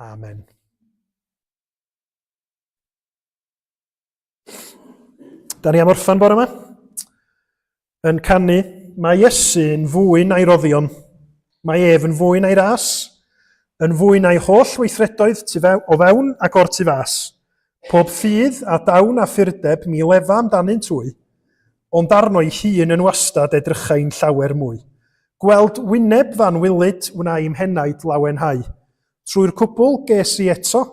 Amen. Da ni am orffan bore yma. Yn canu, mae Iesu'n fwy na'i roddion. Mae ef yn fwy na'i ras, yn fwy na'i holl weithredoedd tu few, o fewn ac o'r tu fas. Pob ffydd a dawn a phurdeb mi lefa amdanynt hwy, ond arno'i hun yn wastad edrychai'n llawer mwy. Gweld wyneb fan wylyd wna i'm henaid lawenhau. Trwy'r cwbl ges i eto,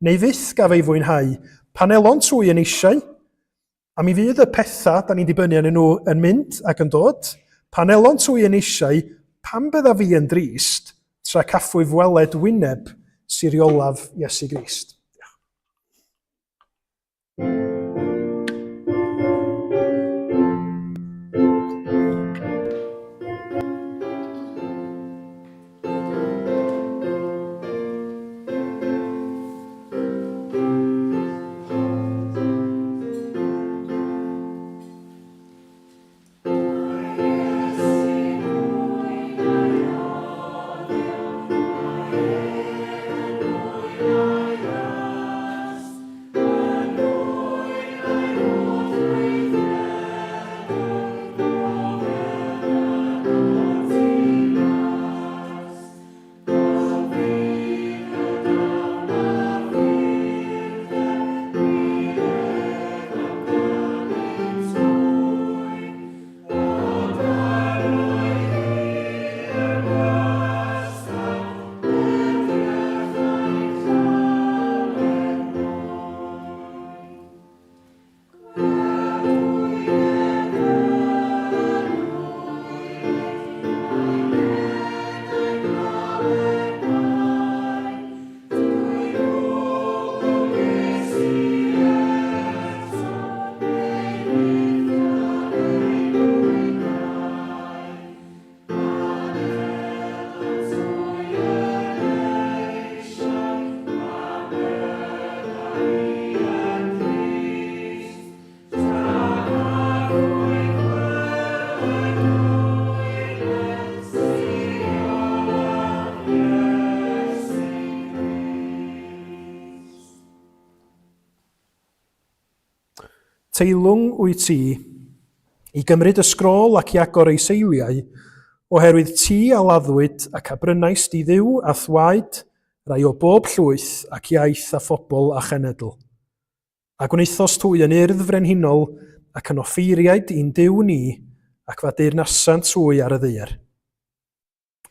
neu fyth gaf ei fwynhau, pan elont hwy yn eisiau, a mi fydd y pethau da ni'n dibynnu arnyn nhw yn mynd ac yn dod, pan elont hwy yn eisiau, pam byddaf fi yn drist, tra caffwyf weled wyneb siriolaf Iesu Grist. Diolch. Teilwng wyt ti i gymryd y sgrôl ac i agor ei seiliau, oherwydd ti a laddwyd ac a brynaist i Dduw a'th waed rai o bob llwyth ac iaith a phobl a chenedl. A gwnaethost hwy yn urdd frenhinol ac yn offeiriaid i'n Duw ni, ac fa deyrnasant hwy ar y ddaear.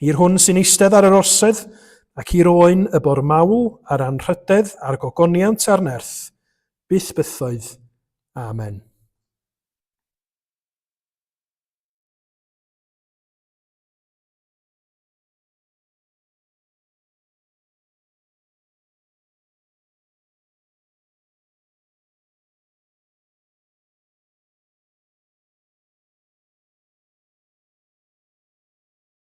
I'r hwn sy'n eistedd ar yr orsedd, ac i'r oen y bo'r mawl, a'r anrhydedd, a'r gogoniant, a'r nerth, byth bythoedd. Amen.